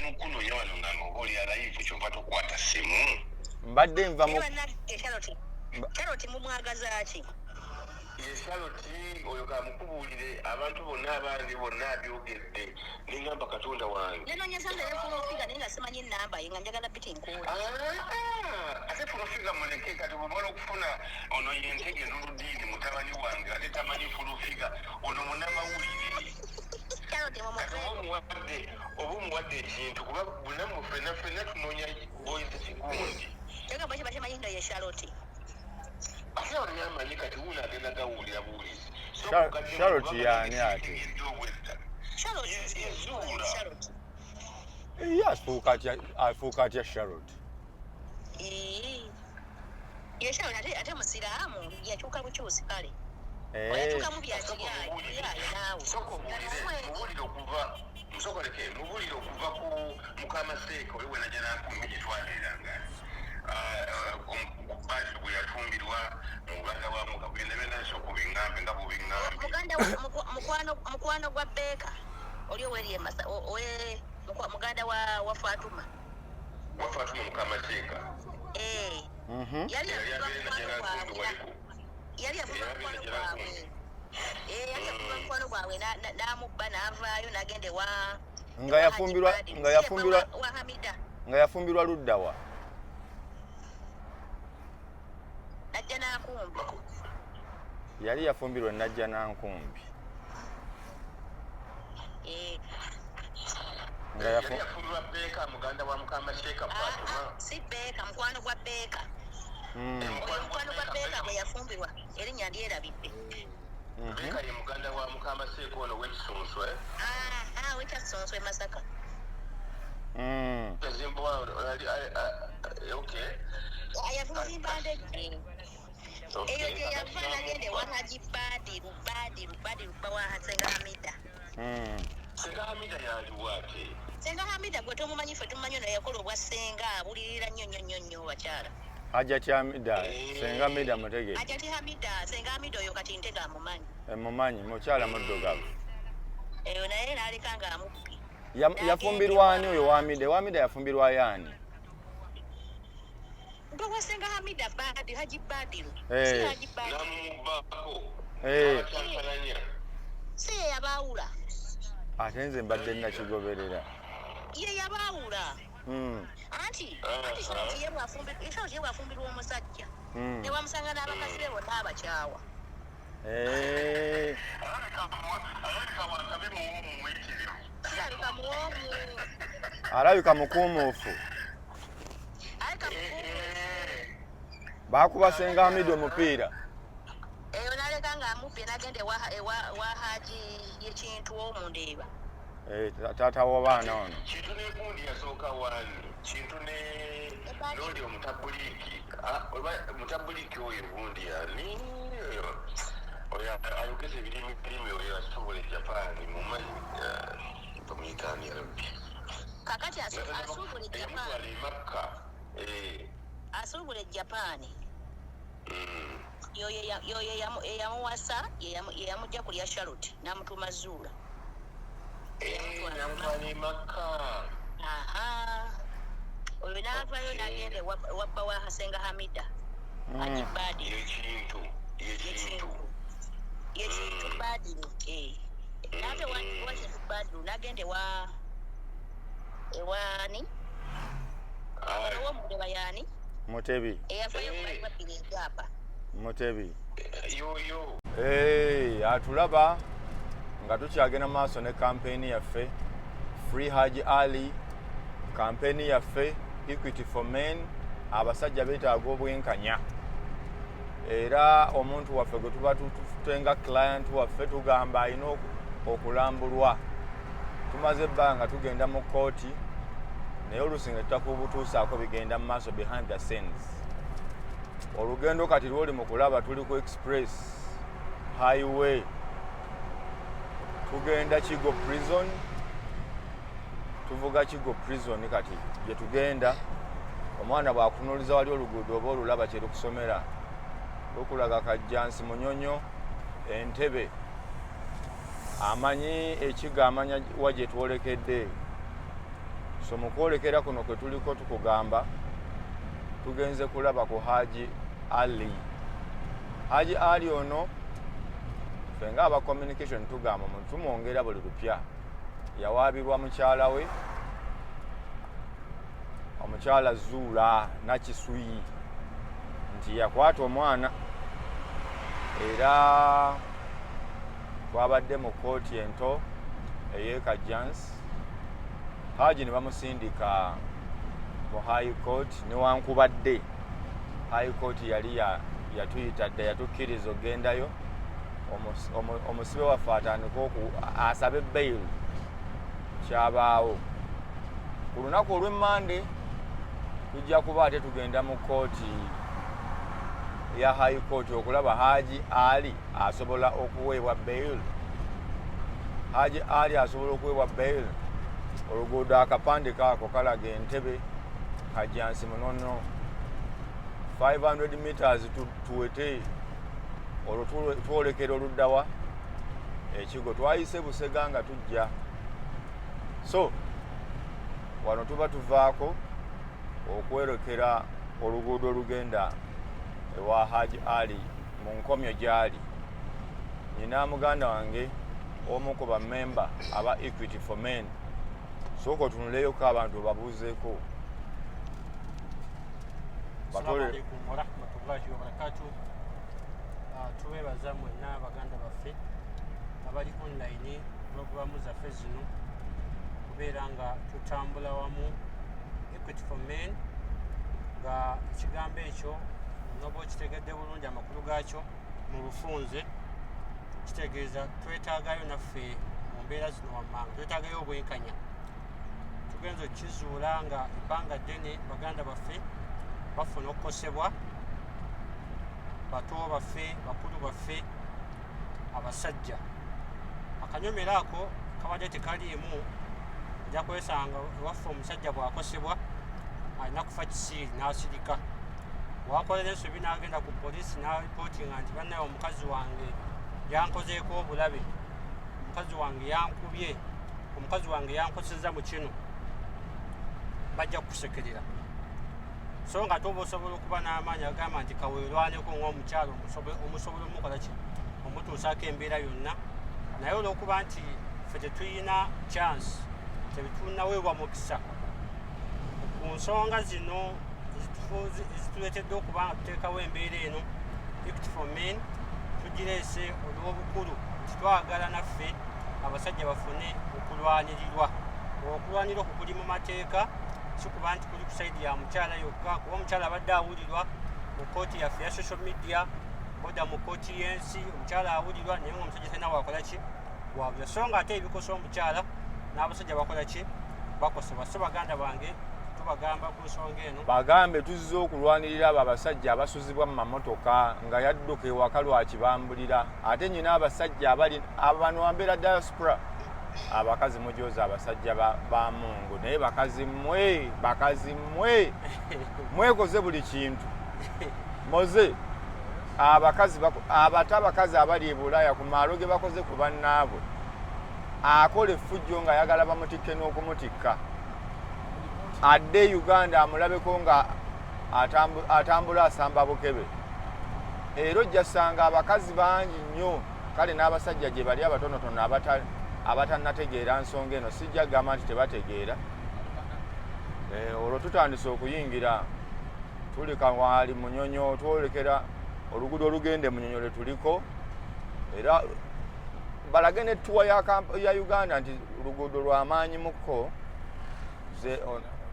Ndi mukunoonya wano nga oba oli alive, kyova tokwata simu. Mbadde nva mu Bannange, Charlotte, Charlotte mumwagaza ki? Ye Charlotte oyo kamukubuulire, abantu bonna abange bonna abyogedde, nengamba Katonda wange. Nenoonyeza nze ne Full Figure, naye nga simanyi namba ye, nga njagala biti nkuula. Ah, ate Full Figure muleke. Kati bwomala okufuna ono yentege Nuludiini mutabani wange, ate tamanyi Full Figure ono munamawulire. Charlotte Kati oba mumuveeko. omuwadde ekintu, kuba bunamu ffenna ffenna tunoonya boys kigundi. Kyogamba kiba kimanyi nno ye Charlotte. Ate ani amanyi? Kati wuno agenda gawulira buwulizi. Charlotte yaani ate? Charlotte. Ye Zuula. Charlotte. Ye afuuka atya Charlotte? Ee. Ye Charlotte, ate musiraamu, yakyuka bukyusi kale. Eh, Oyakyukamu byakiyaye naawe. Sooka obuulire, mubuulire okuva, musokoleke, mubuulire okuva ku mukama seeka oyo wenajja nankumbi gye twabeeranga baati bwe yafumbirwa muganda wa muka, byonna byonna nsooka obiŋŋambe nga bw'obiŋŋambye. Muganda mukwano gwa Beeka oli oweri emasa muganda wa Fatuma. Wa Fatuma mukama seeka. Eh, yali Yali yafumbirwa abeera mukwano Najja gwabwe. Nankumbi waliko. Yali yafumbirwa Yali mukwano abeera gwabwe. Najja. Eh, yali yafumbirwa mukwano gwabwe, n'amubba n'avaayo n'agenda ewa Nga ewa yafumbirwa Haji nga Badi. yafumbirwa wa Hamida. Nga yafumbirwa ludda wa? Najja n'akumbi. Yali yafumbirwa Najja Nankumbi. Eh, Nga Yali yafu yafumbirwa Beeka, muganda wa mukama seeka ah, Fatuma. Ah, si Beeka, mukwano gwa Beeka. Oyo mukwano gwa Beeka bwe yafumbirwa, erinnya ndyerabidde. Beeka ye muganda wa mukama seeka ono w'ekisunsu, eh? Ah, ah, wekyasonswe Masaka. Yazimba okay. Yavuzimba ndejje eyo gye yava nagenda ewa Haji Badiru, Badiru, Badiru bba wa Senga Hamida. Senga Hamida yaliwo ate? Senga Hamida gwe tomumanyi, ffe tumumanyi. Ono yakola obwa senga, abulirira nnyo nnyo nnyo nnyo bakyala. Hajati Hamida, Senga Hamida mutegere. Hajati Hamida, Senga Hamida oyo kati ntega amumanyi. Mumanyi, mukyala muddugavu. Eyo naye n'aleka nga amubbi. Yafumbirwa ani oyo Wamida? Wamida yafumbirwa yaani? Bba wa Senga Hamida, Badi, Haji Badiru. Eh. Si Haji Badiru? Namubbako. Eh. Abakyampananya. Si ye yabaawula? Ate nze mbadde nakigoberera. Ye yabaawula. Anti Charlotte ye bw'afumbirwa omusajja, ne bamusanga n'abakazi be bonna, abakyawa. Eh, Alabika wakabi muwomu muyitirivu. Kirabika muwomu. Alabika mukuumuufu. Alabika mukuumuufu. Bakuba Senga Hamida omupiira. Eyo n'aleka ng'amubbye n'agenda ewa Haji yekintu omundeeba. Eh, taata w'abaana ono. Kintu negundi yasooka wani? Kintu ne noli omutabuliiki. Ah, oba mutabuliiki oyo gundi yani oyo oyo ayogeza ebirimi birimi, oyo asobola e Japan, mumanyi bamuyitaani rabbi? Kakati asuubula e Japan. Eyamutwala e Makka, eh. Asuubula e Japan. Yoyo eyamuwasa, ye yamujja kulya Charlotte n'amutuuma Zuula. Eh, namutwala e Makka. Aha, oyo n'avaayo n'agenda ewa bba wa Senga Hamida, Haji Badi. Yekintu, yekintu. Yekintu Badiru, eh. N'ava ewa Kintu Badiru n'agenda ewaani owomuleba yaani? Mutebi. Eyavayo Eh. bali babbira ebyapa. Mutebi. Yoyo. Hey, atulaba nga tukyagenda maaso ne kampeyini yaffe Free Haji Ali, kampeyini yaffe Equity for Men. Abasajja beetaaga obwenkanya, era omuntu waffe gwe tuba tutenga client waffe tugamba alina okulambulwa. Tumaze ebbanga tugenda mu kooti, naye oluusi nga tutakubutuusaako bigenda mu maaso behind the scenes. Olugendo kati lwoli mu kulaba, tuli ku express highway, tugenda Kigo Prison, tuvuga Kigo Prison kati gye tugenda. Omwana bw'akunuuliza wali oluguudo oba olulaba kye lukusomera, lukulaga Kajjansi, Munyonyo, Entebe, amanyi ekiga, amanya wa gye twolekedde. So mu kwolekera kuno kwe tuliko tukugamba tugenze kulaba ku Haji Ali. Haji Ali ono ffe nga aba communication tugamba omuntu tumwongera buli lupya. Yawaabirwa mukyala we omukyala Zuula Nakisuyi nti yakwata omwana, era twabadde mu kkooti ento ey'e Kajjansi, Haji ne bamusindika mu High Court. Newankubadde High Court yali yatuyita dda, yatukkiriza okugendayo, omusibe waffe atandike asabe bail. Kyabaawo ku lunaku olw'emmande, tujja kuba ate tugenda mu kkooti ya High Court okulaba Haji Ali asobola okuweebwa bail. Haji Ali asobola okuweebwa bail. Oluguudo akapande kaako kalaga Entebe, Kajjansi, Munono, 500 meters tuwete. Olwo twolekera oluddawa ekigo twayise Busega nga tujja. So wano tuba tuvaako okwerekera oluguudo olugenda ewa Haji Ali mu nkomyo gyali. Nyina muganda wange omu ku bamemba aba Equity for Men. Sooka otunuleyoko abantu obabuuzeeko. Assalamu alaikum warahmatullahi wabarakatuh. Tubebaza mwenna baganda baffe abali online pulogulaamu zaffe zino, kubeera nga tutambula wamu Equity for Men, nga ekigambo ekyo noba okitegedde bulungi amakulu gaakyo mu bufunze, kitegeeza twetaagayo naffe mu mbeera zino wammanga twetaagayo obwenkanya. Tugenza okukizuula nga ebbanga ddene baganda baffe bafuna okukosebwa, bato baffe, bakulu baffe, abasajja. Akanyomero ako kabadde tekaliimu. Ojja kwesanga ewaffe omusajja bw'akosebwa alina kufa kisiiri n'asirika. Wakolera ensobi n'agenda ku poliisi n'aripootinga nti bannaye omukazi wange yankozeeko obulabe, omukazi wange yankubye, omukazi wange yankosezza mu kino, bajja kukusekerera. So nga ate oba osobola okuba n'amaanyi agamba nti kaweerwaneko ng'omukyalo omusobola omukola ki, omutuusaako embeera yonna. Naye olw'okuba nti ffe tetulina chance, tetunaweebwa mukisa ku nsonga zino ezituleetedde okuba nga tuteekawo embeera eno Equity for Men, tugireese olw'obukulu nti twagala naffe abasajja bafune okulwanirirwa. Okulwanira okwo kuli mu mateeka, si kuba nti kuli ku side ya mukyala yokka, kuba omukyala abadde awulirwa mu kkooti yaffe ya social media, boda mu kkooti y'ensi omukyala awulirwa, naye nga omusajja talina wakola ki wabula. So nga ate ebikosa omukyala n'abasajja bakola ki, bakosebwa. So baganda bange, tubagamba ku nsonga eno. Bagambe tuzze okulwanirira abo abasajja abasuzibwa mu mamotoka nga yadduka ewaka lwakibambulira. Ate nyina abasajja abali abano ambeera diaspora, abakazi mujoza abasajja ba Mungu, naye bakazi mmwe, bakazi mmwe mwekoze buli kintu. Moze abakazi abate abakazi abali e Bulaaya ku maalo ge bakoze ku bannaabwe, akola effujjo ng'ayagala bamutikke n'okumutikka, adde e Uganda amulabeko nga atambula asamba bukebe. Era ojja sanga abakazi bangi nnyo, kale n'abasajja gye bali abatonotono abatannategeera nsonga eno. Sijja kugamba nti tebategeera. Olwo tutandise okuyingira, tuli Kawaali Munyonyo, twolekera oluguudo olugenda e Munyonyo lwe tuliko. Era balage nettuwa ya Uganda nti luguudo lwamaanyi mukko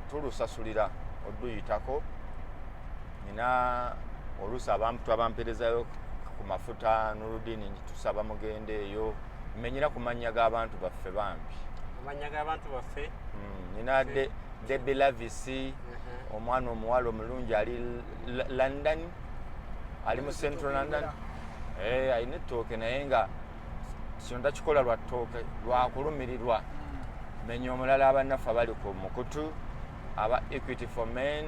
tulusasulira oduyitako. Nina oluusi abantu abamperezayo ku mafuta, Nurudini, tusaba mugende eyo menyera ku mannya g'abantu baffe bambi. Amannya g'abantu baffe. Nina Debi Lavisi, omwana omuwala omulungi ali London, ali mu Central London. Alina ettooke, naye nga kino takikola lwa ttooke, lwakulumirirwa. Menya omulala abannaffe abali ku mukutu aba Equity for Men.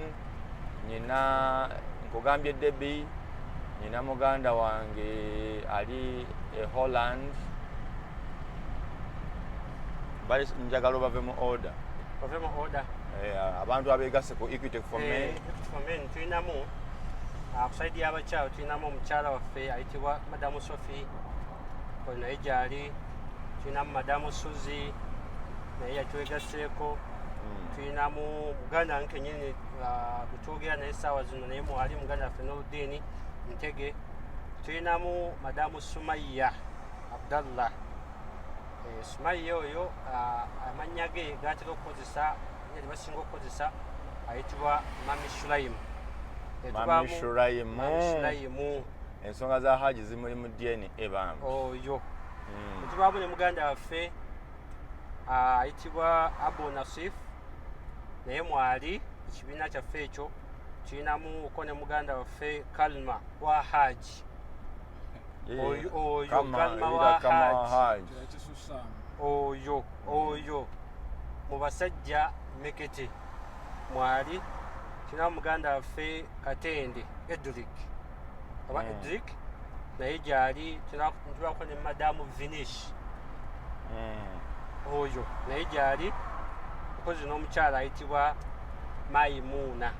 Nyina nkugambye Debi, nyina muganda wange ali e Holland. Njagala obave mu order. Bave mu order. Abantu abegasse ku Equity for Men. Equity for Men tulinamu ku saidi y'abakyala tulinamu omukyala waffe ayitibwa Madamu Sophie, oyo naye gyali. Tulinamu Madamu Suzy, naye yatwegasseeko. Tulinamu muganda wange kenyini gwe naye essaawa zino naye mwali, muganda waffe Noludini Ntege. Tulinamu Madamu Sumaiya Abdallah. Sumaiya oyo amannya ge gatera okukozesa, lye basinga okukozesa, ayitibwa Mami Shulaimu. Mami Shulaimu. Mami Shulaimu. Ensonga za haji zimuli mu DNA bambi. Oyo. Tubaamu ne muganda waffe ayitibwa Abu Nasif, naye mwali ekibiina kyaffe ekyo. Tulinamu ko ne muganda waffe Kalma wa Haji. Oyo Kalma wa Haji. Oyo mu basajja mekete mwali. Tulinamu muganda waffe Katende Edric oba Edric, naye gyali. Tulako ne Madamu Vinish, oyo naye gyali, okozi n'omukyala ayitibwa Maimuuna.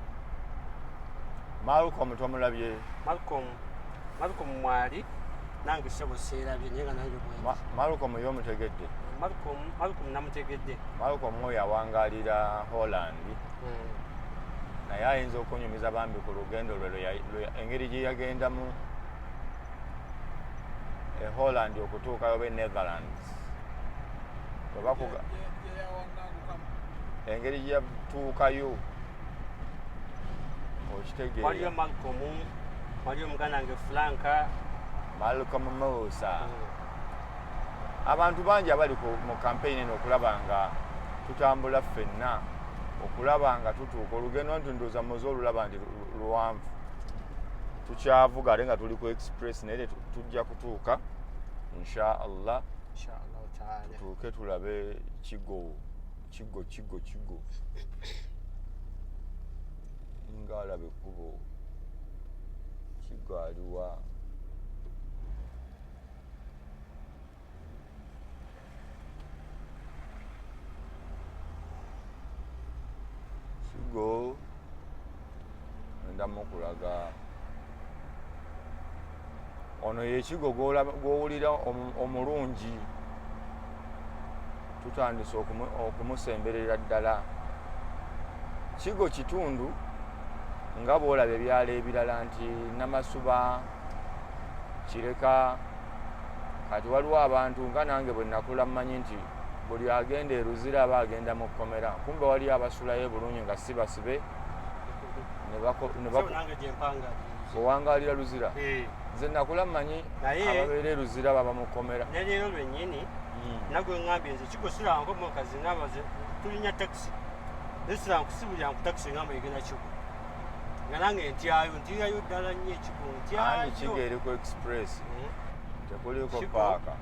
Malcolm tomulabye? Malcolm mwali, nange sebo seerabye, naye nga nange bwe Malcolm yo omutegedde? Malcolm namutegedde. Malcolm oyo awangalira Holland. Naye ayinza okunyumiza bambi ku lugendo lwe, engeri gye yagendamu e Holland okutuukayo oba e Netherlands. Engeri gye yatuukayo okitegeera. Waliyo Malcolm, waliyo muganda wange Franka. Malcolm Musa. Abantu bangi abali mu campaign eno okulaba nga tutambula ffenna, okulaba nga tutuuka olugendo nti ndowooza muze olulaba nti luwanvu, tukyavuga ate nga tuli ku express, naye tujja kutuuka insha Allah. Tutuuke tulabe Kigo, Kigo, Kigo, Kigo nga alaba ekkubo. Kigo aliwa? Kigo endamu okulaga ono yekigo gw'owulira omulungi. Tutandise okumusemberera ddala. Kigo kitundu nga bw'olaba ebyalo ebirala nti Namasuba, Kireka. Kati waliwo abantu nga nange bwe nakula mmanyi nti buli agenda e Luzira aba agenda mu kkomera, kumbe waliyo abasulayo bulungi nga si basibe. Owangalira Luzira? Nze nakula mmanyi ababeera e Luzira baba mu kkomera. Ne leero lwennyini nagwe ŋŋambye nze Kigo siranko mokazi, ŋŋamba tulinya takisi naye siranko, sibulira ku takisi ŋŋamba egenda Kigo, nga nange ntyayo, ntirayo ddala nnyo ekigo ntyayo. Kigo eri ku express, tekuliko paaka.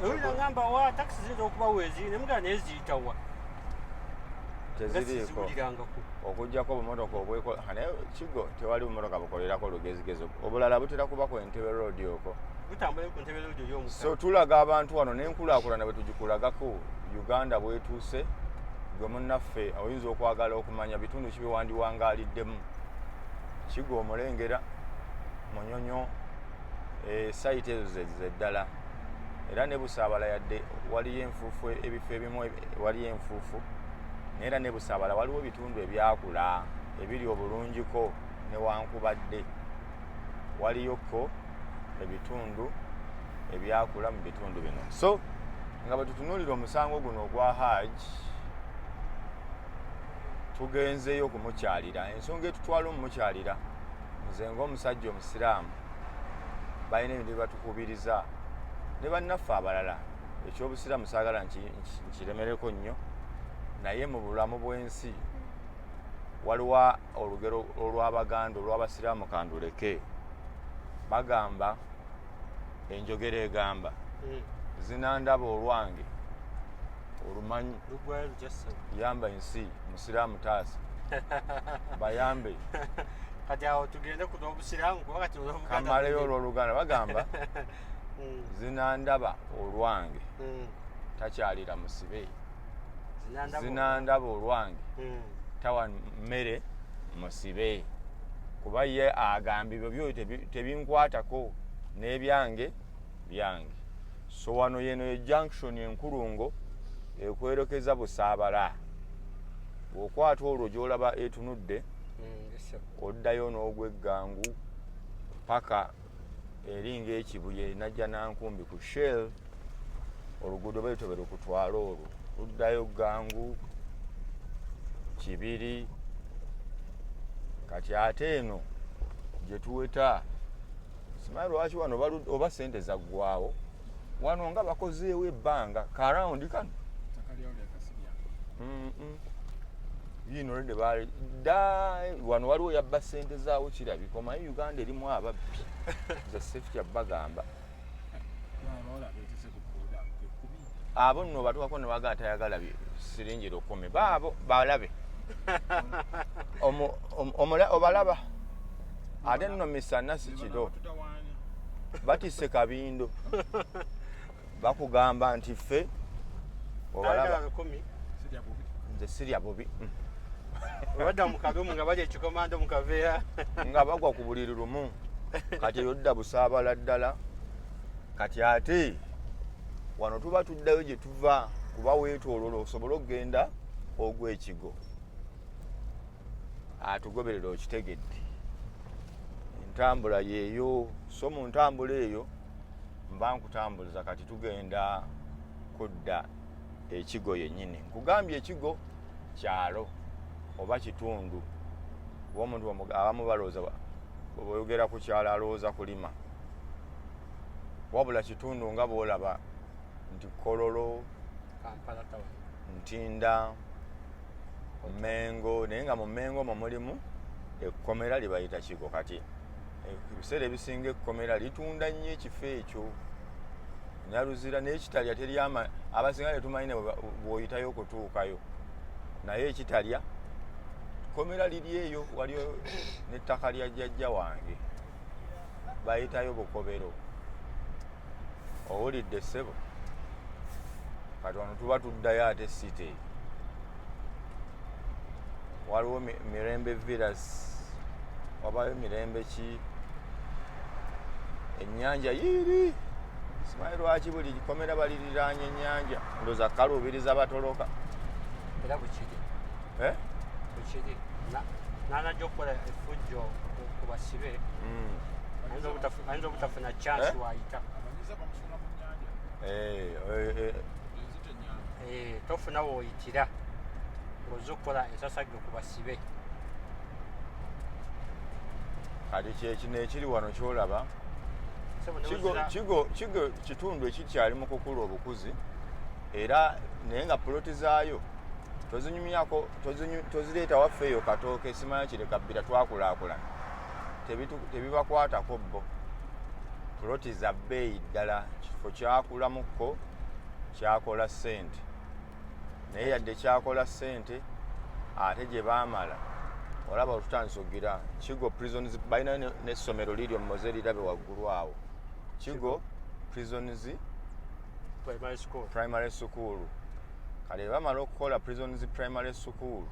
Owulira ŋŋamba wa takisi ziyinza okuba weeziri, ne mugamba naye ziyitawa? Teziriiko okuggyako obumotoka obwekola. Naye Kigo tewali bumotoka bukolerako lugezigezi, obulala butera kuba ku Entebbe Road okwo. So tulaga abantu wano n'enkulaakulana bwe tugikulagako Uganda bwetuuse. Gwe munnaffe oyinza okwagala okumanya bitundu ki byewandiwangaaliddemu. Kigo omulengera Munyonyo, site ezo zeddala. Era ne Busaabala yadde waliyo enfuufu, ebifo ebimu waliyo enfuufu, naye era ne Busaabala waliwo ebitundu ebyakula ebiri obulungiko, newankubadde waliyoko ebitundu ebyakula mu bitundu bino. So nga bwe tutunuulira omusango guno ogwa Hajj, tugenzeeyo okumukyalira. Ensonga etutwala omumukyalira, nze ng'omusajja omusiraamu, balina ebintu byebatukubiriza ne bannaffe abalala. Ekyobusiraamu saagala nkiremereko nnyo, naye mu bulamu bw'ensi waliwo olugero olw'Abaganda olw'abasiraamu kanduleke. Bagamba, enjogera egamba, zinandaba olwange olumanyi yamba ensi, musiraamu taasa bayambe. Kati awo tugende ku lw'obusiraamu, kuba kati kamaleyo olw'Oluganda. Bagamba zinandaba olwange takyalira musibe. Zinandaba olwange. Tawa mmere musibe, kuba ye agamba ebyo byo tebinkwatako n'ebyange byange. So wano yeno ye junction enkulungo ekwerekeza Busaabala. Bw'okwata olwo gy'olaba etunudde, oddayo n'ogweggangu paka eri ng'ekibuye najja nankumbi ku Shell. Oluguudo bwetyo bwe lukutwala, olwo luddayo gangu kibiri. Kati ate eno gye tuweta, simanyi lwaki wano oba sente zaggwawo wano nga bakozeewo ebbanga karawundi kano. Yino olwedde baali dda wano waliwo yabba sente zaawo, kirabika omanyi Uganda erimu ababbi. Nze sefutya bagamba abo nno batuwako ne bagamba tayagala siringi 1000, baabo balabe. Obalaba ate nno misana si kiro, batisse kabindo, bakugamba nti ffe obalaba. Nze sirya bubi. Obadda mu kalumu nga bali ekikomando mu kaveera. Nga bagwa ku buliri lumu. Kati eyo dda Busaabala ddala. Kati ate wano tuba tuddayo gye tuva, kuba weetoolola osobole okugenda ogw'ekigo. Atugoberera okitegedde, entambula yeeyo. So mu ntambula eyo mba nkutambuliza, kati tugenda kudda ekigo yennyini. Nkugambye ekigo kyalo oba kitundu, kuba omuntu abamu balowooza bw'oyogera ku kyalo alowooza kulima, wabula kitundu nga bw'olaba nti Kololo, Ntinda, Mengo, naye nga mu Mengo omwo mulimu ekkomera lye bayita Kigo. Kati ebiseera ebisinga ekkomera litunda nnyo ekifo ekyo Nyaluzira n'ekitalya teryama, abasinga tetumanyi ne bw'oyitayo okutuukayo, naye ekitalya kkomera liri eyo, waliyo n'ettaka lya jjajja wange bayitayo Bukobero. Owulidde ssebo? Kati wano tuba tuddayo ate city, waliwo Mirembe Villas, wabayo Mirembe ki, ennyanja yiiri. Simanyi lwaki buli komera baliriraanya ennyanja, ndowooza kaluubiriza batoloka. Era bwekiri. Eh? Bwekiri. Nanajja okukola effujjo ku basibe, ayinza obutafuna chance. Eh? Waayita. Eh, eh, eh. Tofuna woyitira ng'ozza okukola ensasagge ku basibe. Kati kyekino ekiri wano kyolaba. Ssebo, ne Kigo, Kigo kitundu ekikyali mu kukula obukuzi era, naye nga puloti zaayo tozinyumyako, tozireeta waffe eyo Katooke, simanya kireka bbira twakulaakulana. Tebibakwatako bo, puloti za bbeeyi ddala. Kifo kyakulamukko, kyakola ssente, naye yadde kyakola ssente ate gye baamala olaba otutandisa okugira Kigo Prisons balina n'essomero liryo mumoze lirabe waggulu awo, Kigo Prisons Primary School. Primary School. Kale bamala okukola Prisons Primary School,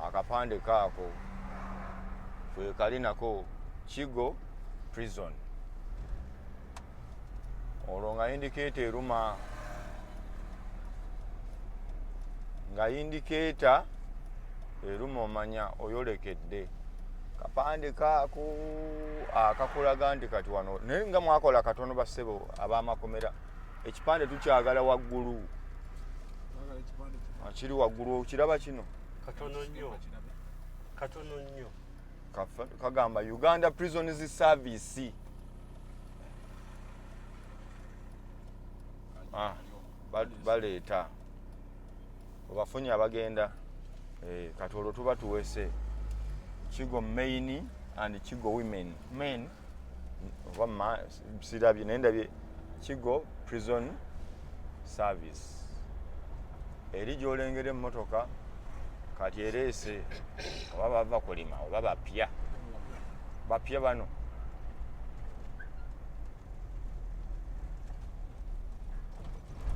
akapande kaako kwekali nako Kigo Prison, olwo nga indicator eruma, nga indicator eruma, omanya oyolekedde kapande kaako akakulaga nti kati wano. Naye nga mwakola katono bassebo ab'amakomera, ekipande tukyagala waggulu. Kiri waggulu, okiraba kino? Katono nnyo, katono nnyo. Kagamba Uganda Prisons Service. Ah, baleeta obafunye abagenda. Kati olwo tuba tuwese Kigo Main and Kigo Women, men oba sirabye, naye ndabye Kigo Prison Service eri gyolengera emmotoka. Kati ereese oba bava kulima oba bapya bapya bano.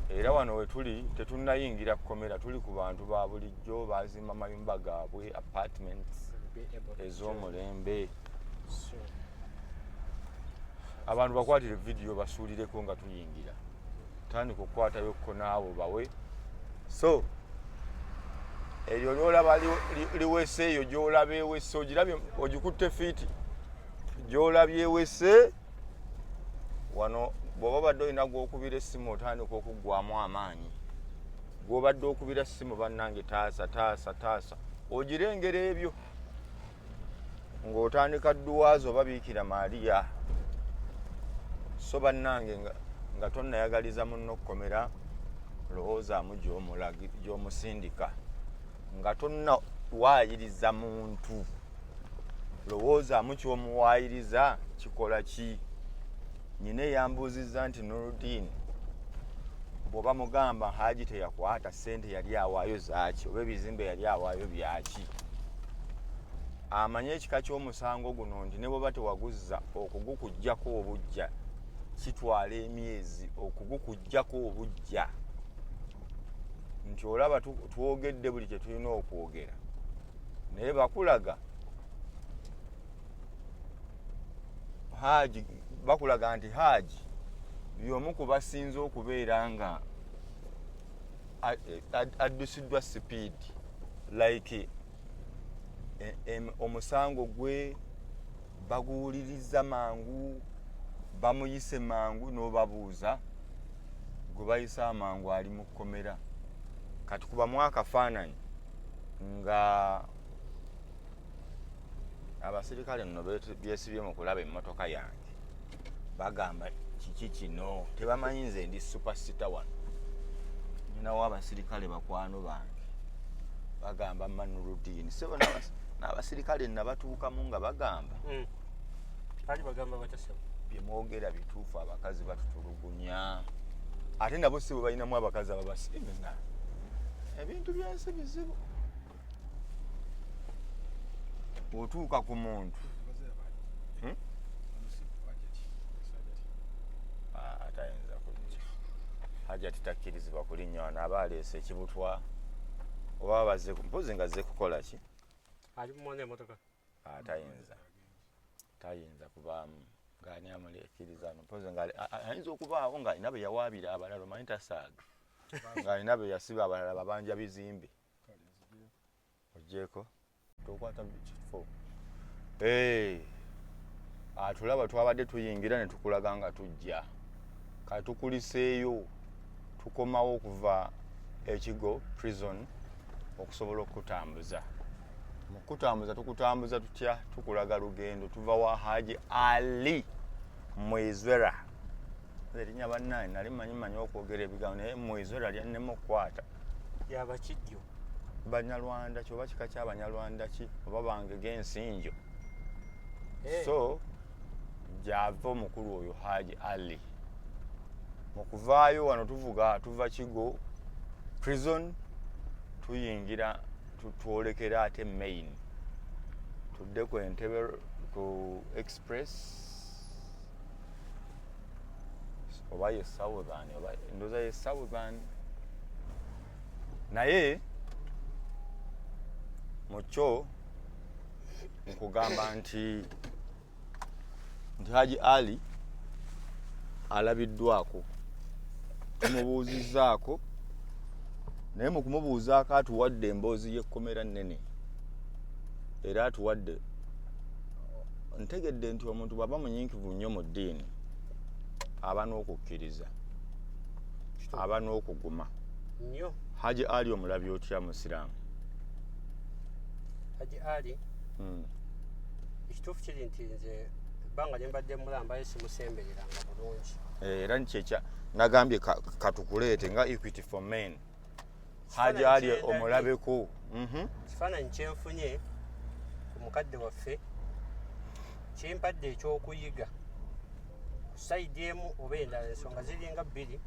Era wano we tuli tetunnayingira kkomera, tuli ku bantu ba bulijjo, bazimba mayumba gaabwe, apartments ez'omulembe. Abantu bakwatire vidiyo basuulireko nga tuyingira. Tandika okukwatayo ko naawe bawe. So eryo lyolaba liwese eyo gyolaba ewese, ogirabye, ogikutte fiiti gyolabye ewese wano. Bw'oba obadde olina gw'okubira essimu, otandika okuggwamu amaanyi. Gw'obadde okubira ssimu, bannange, taasa, taasa, taasa, ogirengera ebyo ng'otandika dduwaazi oba Biikira Maaliya. So bannange, nga tonnayagaliza munno kkomera, lowoozaamu gy'omusindika. Nga tonnawaayiriza muntu, lowoozaamu ky'omuwaayiriza kikola ki. Nyina eyambuuzizza nti, "Nurudin, bw'oba mugamba Haji teyakwata ssente, yali awaayo zaaki, oba ebizimbe yali awaayo byaki?" Amanye ekika ky'omusango guno nti ne bw'oba tewaguzza, okugukuggyako obujja kitwala emyezi okugukuggyako obujja. Nti olaba twogedde buli kye tulina okwogera, naye bakulaga Haji, bakulaga nti Haji y'omu ku basinze okubeera nga addusiddwa speed, like omusango gwe baguwuliriza mangu, bamuyise mangu. N'obabuuza gwe bayise amangu ali mu kkomera. Kati kubamu akafaananyi nga abasirikale nno byesibye mu kulaba emmotoka yange, bagamba, "Kiki kino?" Tebamanyi nze ndi superstar wano. Nyinawo abasirikale bakwano bange, bagamba, "Manurudini sebo." N'abasirikale nabatuukamu nga bagamba, Ali bagamba batasaba. "Byemwogera bituufu, abakazi batutulugunya." Ate nabo si bwe balinamu abakazi ababasinga. Ebintu byensi bizibu. Otuuka ku muntu. Ah, tayinza kujja. Hajati takkirizibwa kulinnya wano, aba aleese ekibutwa oba bazze mpozi nga azze kukola ki? Ali mumwana emotoka. Ah, tayinza kubaamu ngaani amulekkiriza no, mpozi nga ayinza okubaawo ng'alina be yawaabira abalala. Omanyi tasaaga, ng'alina be yasiba abalala babanja bizimbe. Ogyeko tokwata kifo. Hey, atulaba twabadde tuyingira ne tukulaga nga tujja. Kati tukuliseeyo, tukomawo okuva Ekigo Prison okusobola okukutambuza. Mu kukutambuza, tukutambuza tutya? Tukulaga lugendo. Tuva wa Haji Ali Mwizera. Erinnya bannaye nali manyi manyi okwogera ebigambo, naye Mwizera lyannema okukwata. Yabakijjo. Banyarwanda ki, oba kika kyabanyarwanda ki, oba bangege ensinjo? So gyava omukulu oyo Haji Ali. Mu kuvaayo wano tuvuga tuva Kigo Prison, tuyingira twolekera ate main, tudde ku Entebe ku express, oba ye Southern, oba ndowooza ye Southern. Naye mukyo nkugamba nti Haji Ali alabiddwako, tumubuuzizzaako, naye mu kumubuuzaako atuwadde emboozi y'ekkomera nnene. Era atuwadde, ntegedde nti omuntu bw'aba munyiikivu nnyo mu ddiini, aba n'okukkiriza, aba n'okuguma. Nnyo. Haji Ali omulabi otya, musiraamu? Haji Ali, ekituufu kiri nti nze ebbanga lye mbadde mulamba ye simusembereranga bulungi. Eh, era kyekya nagambye katukuleete nga Equity for Men. Haji Ali omulabeko. Kifaananyi kyenfunye ku mukadde waffe kimpadde ekyokuyiga ku side emu oba endala. Ensonga ziringa bbiri.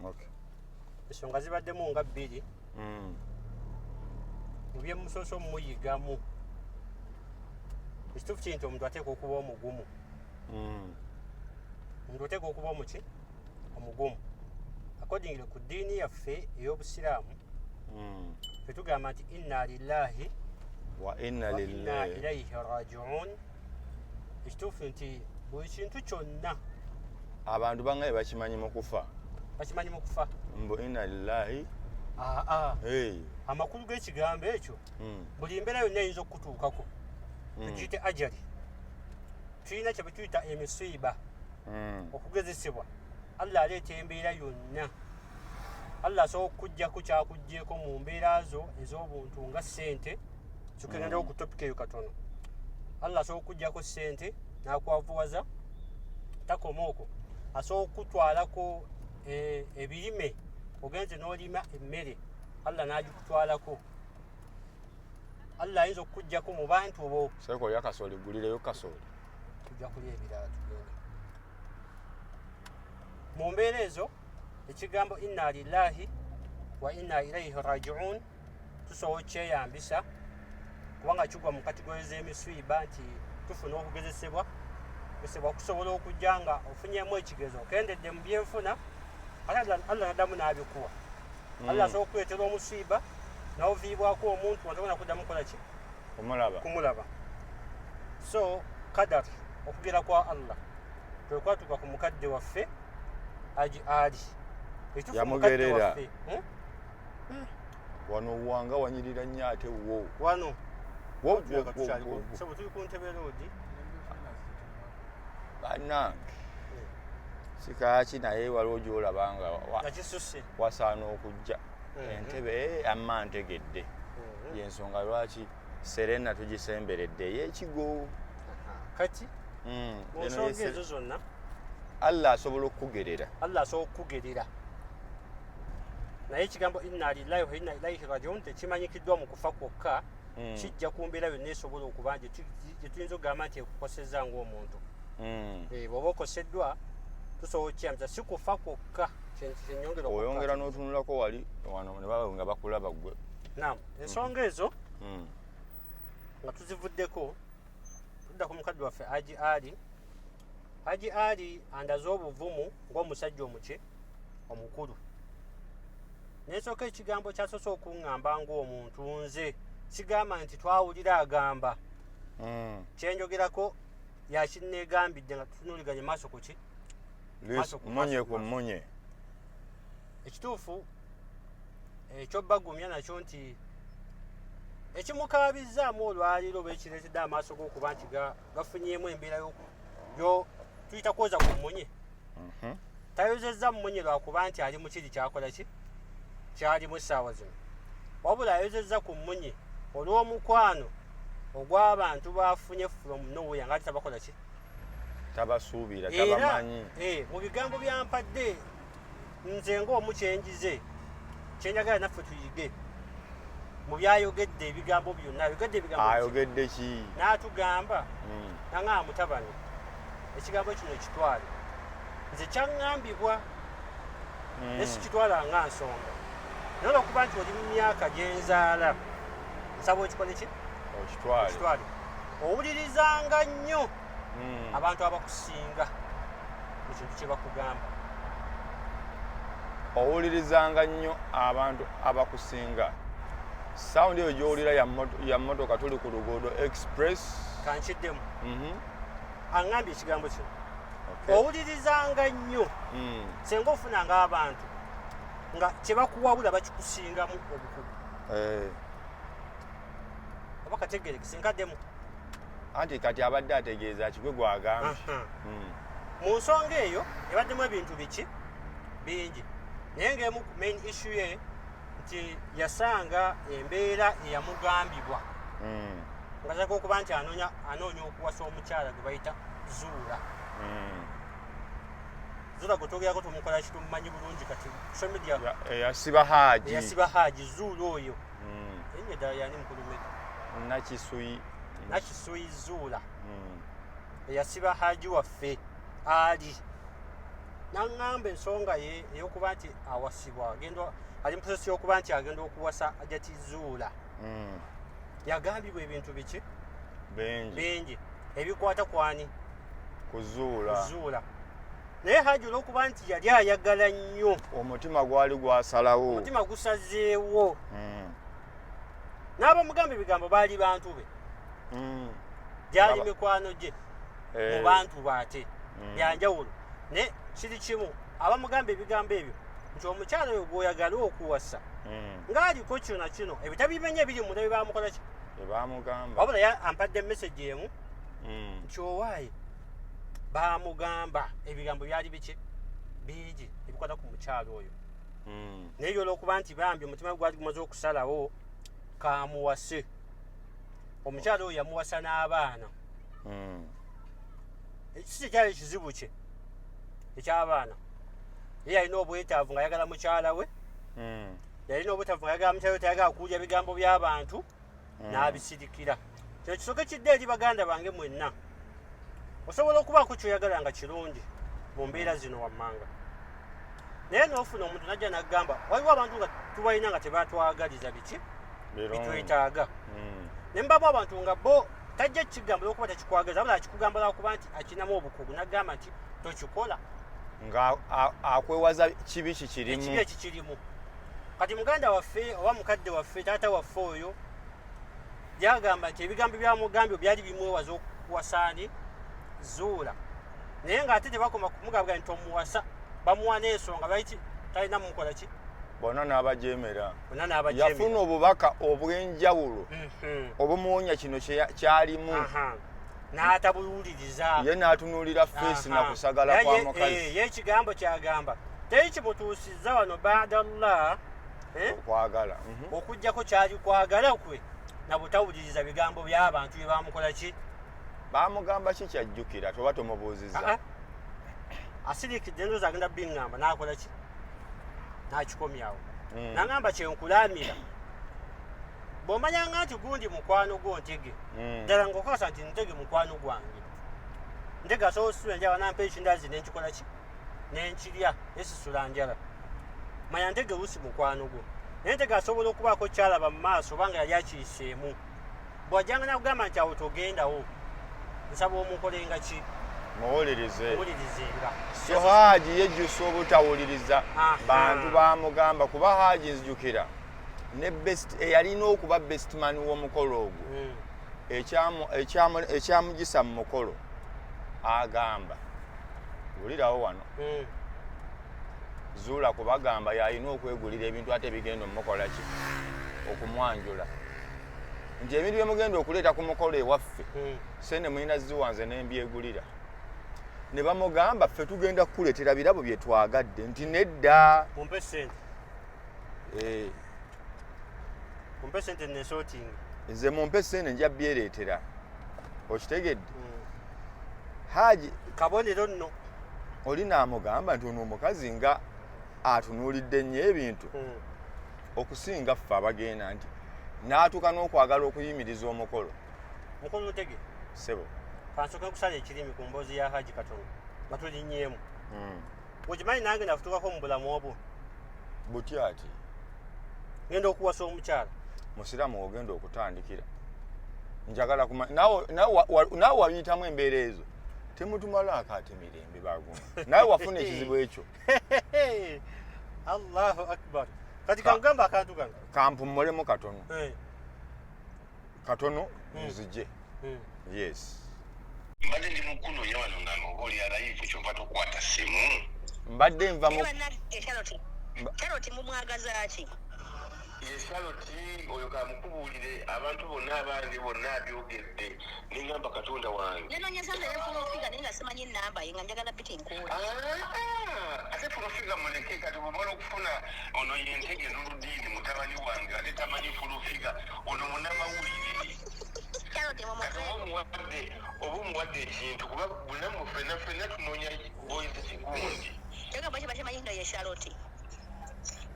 Okay. Ensonga zibaddemu nga bbiri. Mu byemusoose omumuyigamu, ekituufu kiri nti omuntu ateekwa okuba omugumu. Omuntu oteekwa okuba omuki omugumu accordingly ku ddiini yaffe ey'obusiraamu. Ffe tugamba nti inna lillahi wa inna wa inna lillahi ilaihi rajiun. Ekituufu nti buli kintu kyonna abantu bangaye bakimanyi mu kufa. Bakimanyi mu kufa. Mbu inna lillahi. Aa, Hey. amakulu g'ekigambo ekyo, buli mbeera yonna eyinza okukutuukako, tugiyite ajali, tulina kye tuyita emisiiba, okugezesebwa. Allah aleeta embeera yonna. Allah asobola okukuggyako kyakuggyeko mu mbeera zo ez'obuntu nga ssente. Tukengendawo ku topic eyo katono. Allah asobola okukuggyako ssente n'akwavuwaza. Takoma okwo, asobola okukutwalako ebirime, ogenze n'olima emmere, Allah n'agikutwalako. Allah ayinza okukuggyako mu bantu bo. Seeka olya kasooli, gulireyo kasooli. Tujja kulya ebirala, tugenda mu mbeera ezo. Ekigambo inna lillahi wa inna ilaihi rajiun tusobola okyeyambisa kubanga kigwa mu category z'emisiiba, nti tufuna okugezesebwa. Gesebwa kusobola okujja nga ofunyemu ekigezo, okendedde mu byenfuna, ate Allah naddamu n'abikuwa. Allah asobola okukuleetera omusiiba n'oviibwako omuntu nga togenda kuddamu kukola ki? Omulaba. Kumulaba. So kadar, okugera kwa Allah kwe kwatuuka ku mukadde waffe Haji Ali. Ekituufu mukadde Yamugerera. waffe, Wano wanga wanyirira nnyo ate wo. Wano Wo, tulaba wo, tukyali wo, wo. So bwe tuli ku Ntebe Road. Bannange, sikaaki, naye waliwo gyolaba nga nga kisusse. wasaana okujja entebe amma ntegedde. Yensonga lwaki Serena tugisemberedde ey'ekigo. Kati mu Eno ye nsonga ezo zonna, Allah asobola okukugerera. Allah asobola okukugerera, naye ekigambo inna lillahi wa inna ilaihi rajiun tekimanyikiddwa mu kufa kwokka. Kijja ku mbeera yonna esobola okuba gye tuyinza okugamba nti ekukosezza ng'omuntu. Bw'oba okoseddwa, tusobola okukiyambisa, si kufa kwokka. Kyenyongera Oyongera n'otunulako wali wano ne baba nga bakulaba gwe. Nam, ensonga ezo nga tuzivuddeko, tudda ku mukadde waffe Haji Ali. Haji Ali andaze obuvumu ng'omusajja omuki omukulu. Nensooka ekigambo kyasoose okuŋŋamba ng'omuntu, nze kigamba nti twawulira agamba, kyenjogerako yakinneegambidde nga tutunuuliganye maaso ku ki? Maaso ku munye maaso ku ku maaso. Munye. Ekituufu ekyobagumya nakyo nti ekimukaabizaamu olwaliro oba ekireetedde amaaso g'okuba nti gafunyeemu embeera yo tuyita kwoza ku mmunye, tayozezza mmunye lwakuba nti ali mu kiri kyakola ki kyalimu essaawa zino, wabula ayozezza ku mmunye olw'omukwano ogw'abantu bafunye from nowhere nga ati tabakola ki? Tabasuubira. Era Tabamanyi. Mu bigambo byampadde nze ng'omu kyenjize, kyenjagala naffe tuyige mu byayogedde, ebigambo byonna ayogedde, ebigambo biki? Ayogedde ki? N'atugamba, naŋŋamba, mutabani, ekigambo kino ekitwale, nze kyaŋŋambibwa ne sikitwala nga nsonga, naye olwokuba nti oli mu myaka gyenzaala, nsaba okikole ki? Okitwale. Okitwale. Owulirizanga nnyo abantu abakusinga mu kintu kye bakugamba. Owulirizanga nnyo abantu abakusinga. Sound eyo gy'owulira ya mmotoka, tuli ku luguudo express. Kankiddemu. Aŋŋambye ekigambo kino, owulirizanga nnyo senga ofunanga abantu nga kyebakuwabula bakikusingamu obukugu. Oba kategerekese, nkaddemu. Anti kati abadde ategeeza kigwe gwagambye. Mu nsonga eyo ebaddemu ebintu biki bingi, naye ng'emu ku main issue ye nti yasanga embeera eyamugambibwa nga kyaka okuba nti anoonya okuwasa omukyala gwe bayita Zuula. Zuula gwe twogerako tumukola ki? Tumumanyi bulungi kati social media. Eyasiba Haaji. Eyasiba Haaji, Zuula oyo. Erinnya eddala yani, mukulumeka? Nakisuyi. Nakisuyi Zuula, eyasiba Haaji waffe Ali. Naŋŋamba ensonga ye ey'okuba nti awasibwa, agenda ali mu process y'okuba nti agenda okuwasa Ajati Zuula, yagambibwa ebintu biki? Bingi. Bingi ebikwata kwani? Kuzuula. Zuula. Naye Haji olwokuba nti yali ayagala nnyo, omutima gwali gwasalawo, omutima gusazeewo. N'abamugamba ebigambo baali bantu be, gyali mikwano gye mu bantu baate byanjawulo. Naye kiri kimu, abamugamba ebigambo ebyo nti omukyala oyo gw'oyagala okuwasa ng'aliko kino na kino, ebitabimenya ebiri munda bye bamukola ki bamugamba. Wabula ye ampadde message emu nti owaaye bamugamba ebigambo byali biki bingi ebikwata ku mukyala oyo. Naye ye olwokuba nti bambi omutima gwe gwali gumaze okusalawo kamuwase, omukyala oyo yamuwasa n'abaana. Si kyekyali ekizibu kye eky'abaana, ye yalina obwetaavu ng'ayagala mukyala we. Yalina obwetaavu ng'ayagala mukyala we, tayagala kuwulira bigambo by'abantu, n'abisirikira. Kino kisooke kidde eri baganda bange mwenna. Osobola okubaako kyoyagala nga kirungi mu mbeera zino wammanga, naye n'ofuna omuntu najja n'agamba, waliwo abantu nga tubalina nga tebatwagaliza biki bitwetaaga. Ne mbamu abantu nga bo tajja kukigamba olwokuba tekikwagaliza, wabula akikugamba lwakuba nti akinamu obukugu, n'agamba nti tokikola, nga akwewaza kibi kikirimu, ekibi ekikirimu. Kati muganda waffe oba mukadde waffe, taata waffe oyo byagamba nti ebigambo byamugambye byali bimwewaza okuwasaani Zuula, naye ng'ate tebakoma kumugamba nti omuwasa, bamuwa n'ensonga lwaki talina mumukola ki. Bonna n'abajemera. Bonna n'abajemera. Yafuna obubaka obw'enjawulo obumuwonya kino kyalimu, n'atabuwuliriza, ye n'atunuulira face na kusagala kwa mukazi. Ye ekigambo kyagamba teri kimutuusizza wano baadallah okwagala okugjako kyali kwagala kwe na butawuliriza bigambo by'abantu bye bamukola ki. Bamugamba ki kyajjukira toba tomubuuziza? Asirikidde, ndowooza agenda biŋŋamba n'akola ki n'akikomyawo. Nagamba kyenkulamira, bw'omanyanga nti gundi mukwano gwo Ntege, ddala ng'okakasa nti Ntege mukwano gwange, Ntege asobola osula enjala nampa ekindazi nenkikola ki nenkirya esisula njala, manya Ntege lusi mukwano gwo. Naye Ntege asobola okubaako kyalaba mu maaso obanga yali akiyiseemu, bw'ajjanga nakugamba nti awo togendawo, nsaba omukolenga ki? Muwulirize. Muwulirizenga. So Haji yejjusa obutawuliriza bantu bamugamba, kuba Haji nzijukira ne best eyalina okuba best man w'omukolo ogwo, ekyamugisa mu mukolo agamba wulirawo wano, Zuula kubagamba yalina okwegulira ebintu ate bigenda omukola ki okumwanjula nti ebintu byemugenda okuleeta ku mukolo ewaffe, sente mulina ziwanze nembyegulira. Ne bamugamba ffe tugenda kukuleetera birabo bye twagadde, nti nedda, mumpe sente. Mumpe sente nesorting. Nze mumpe sente nja byereetera, okitegedde Haji? Kabonero nno. Oli naamugamba nti ono omukazi nga atunuulidde nnyo ebintu okusinga ffe abagenda, nti n'atuuka n'okwagala okuyimiriza omukolo. Mukulu Ntege. Sebo. Kansooke nkusala ekirimi ku mboozi ya Haji katono nga tulinnyeemu. Okimanyi nange nafutukako mu bulamu obwo. Butya ati? Ngenda okuwasa omukyala. Musiraamu ogenda okutandikira, njagala kuma naawe wabiyitamu embeera ezo, temutumalaako ate mirembe baguma, naawe wafuna ekizibu ekyo. Allahu akbar! Kati kankugamba akantu kano. Kampummulemu katono. Katono nzije. Yes. Mbadde ndi mukunoonya wano nga oba oli alive, kyova tokwata simu. Mbadde nva mu Charlotte, Charlotte mumwagaza ki? Ye Charlotte oyo kamukubuulire, abantu bonna abange bonna abyogedde, neŋŋamba Katonda wange. Nenonyeza nze ne Full Figure, naye nga simanyi namba ye, nga njagala biti nkuula. Ah, ate Full Figure muleke. Kati bwomala okufuna ono yentege Nuludiini mutabani wange, ate tamanyi Full Figure ono munamawulire. Charlotte Kati oba mumuveeko. omuwadde ekintu, kuba bunamu ffenna ffenna tunoonya boys kigundi. Kyogamba kiba kimanyi nno ye Charlotte.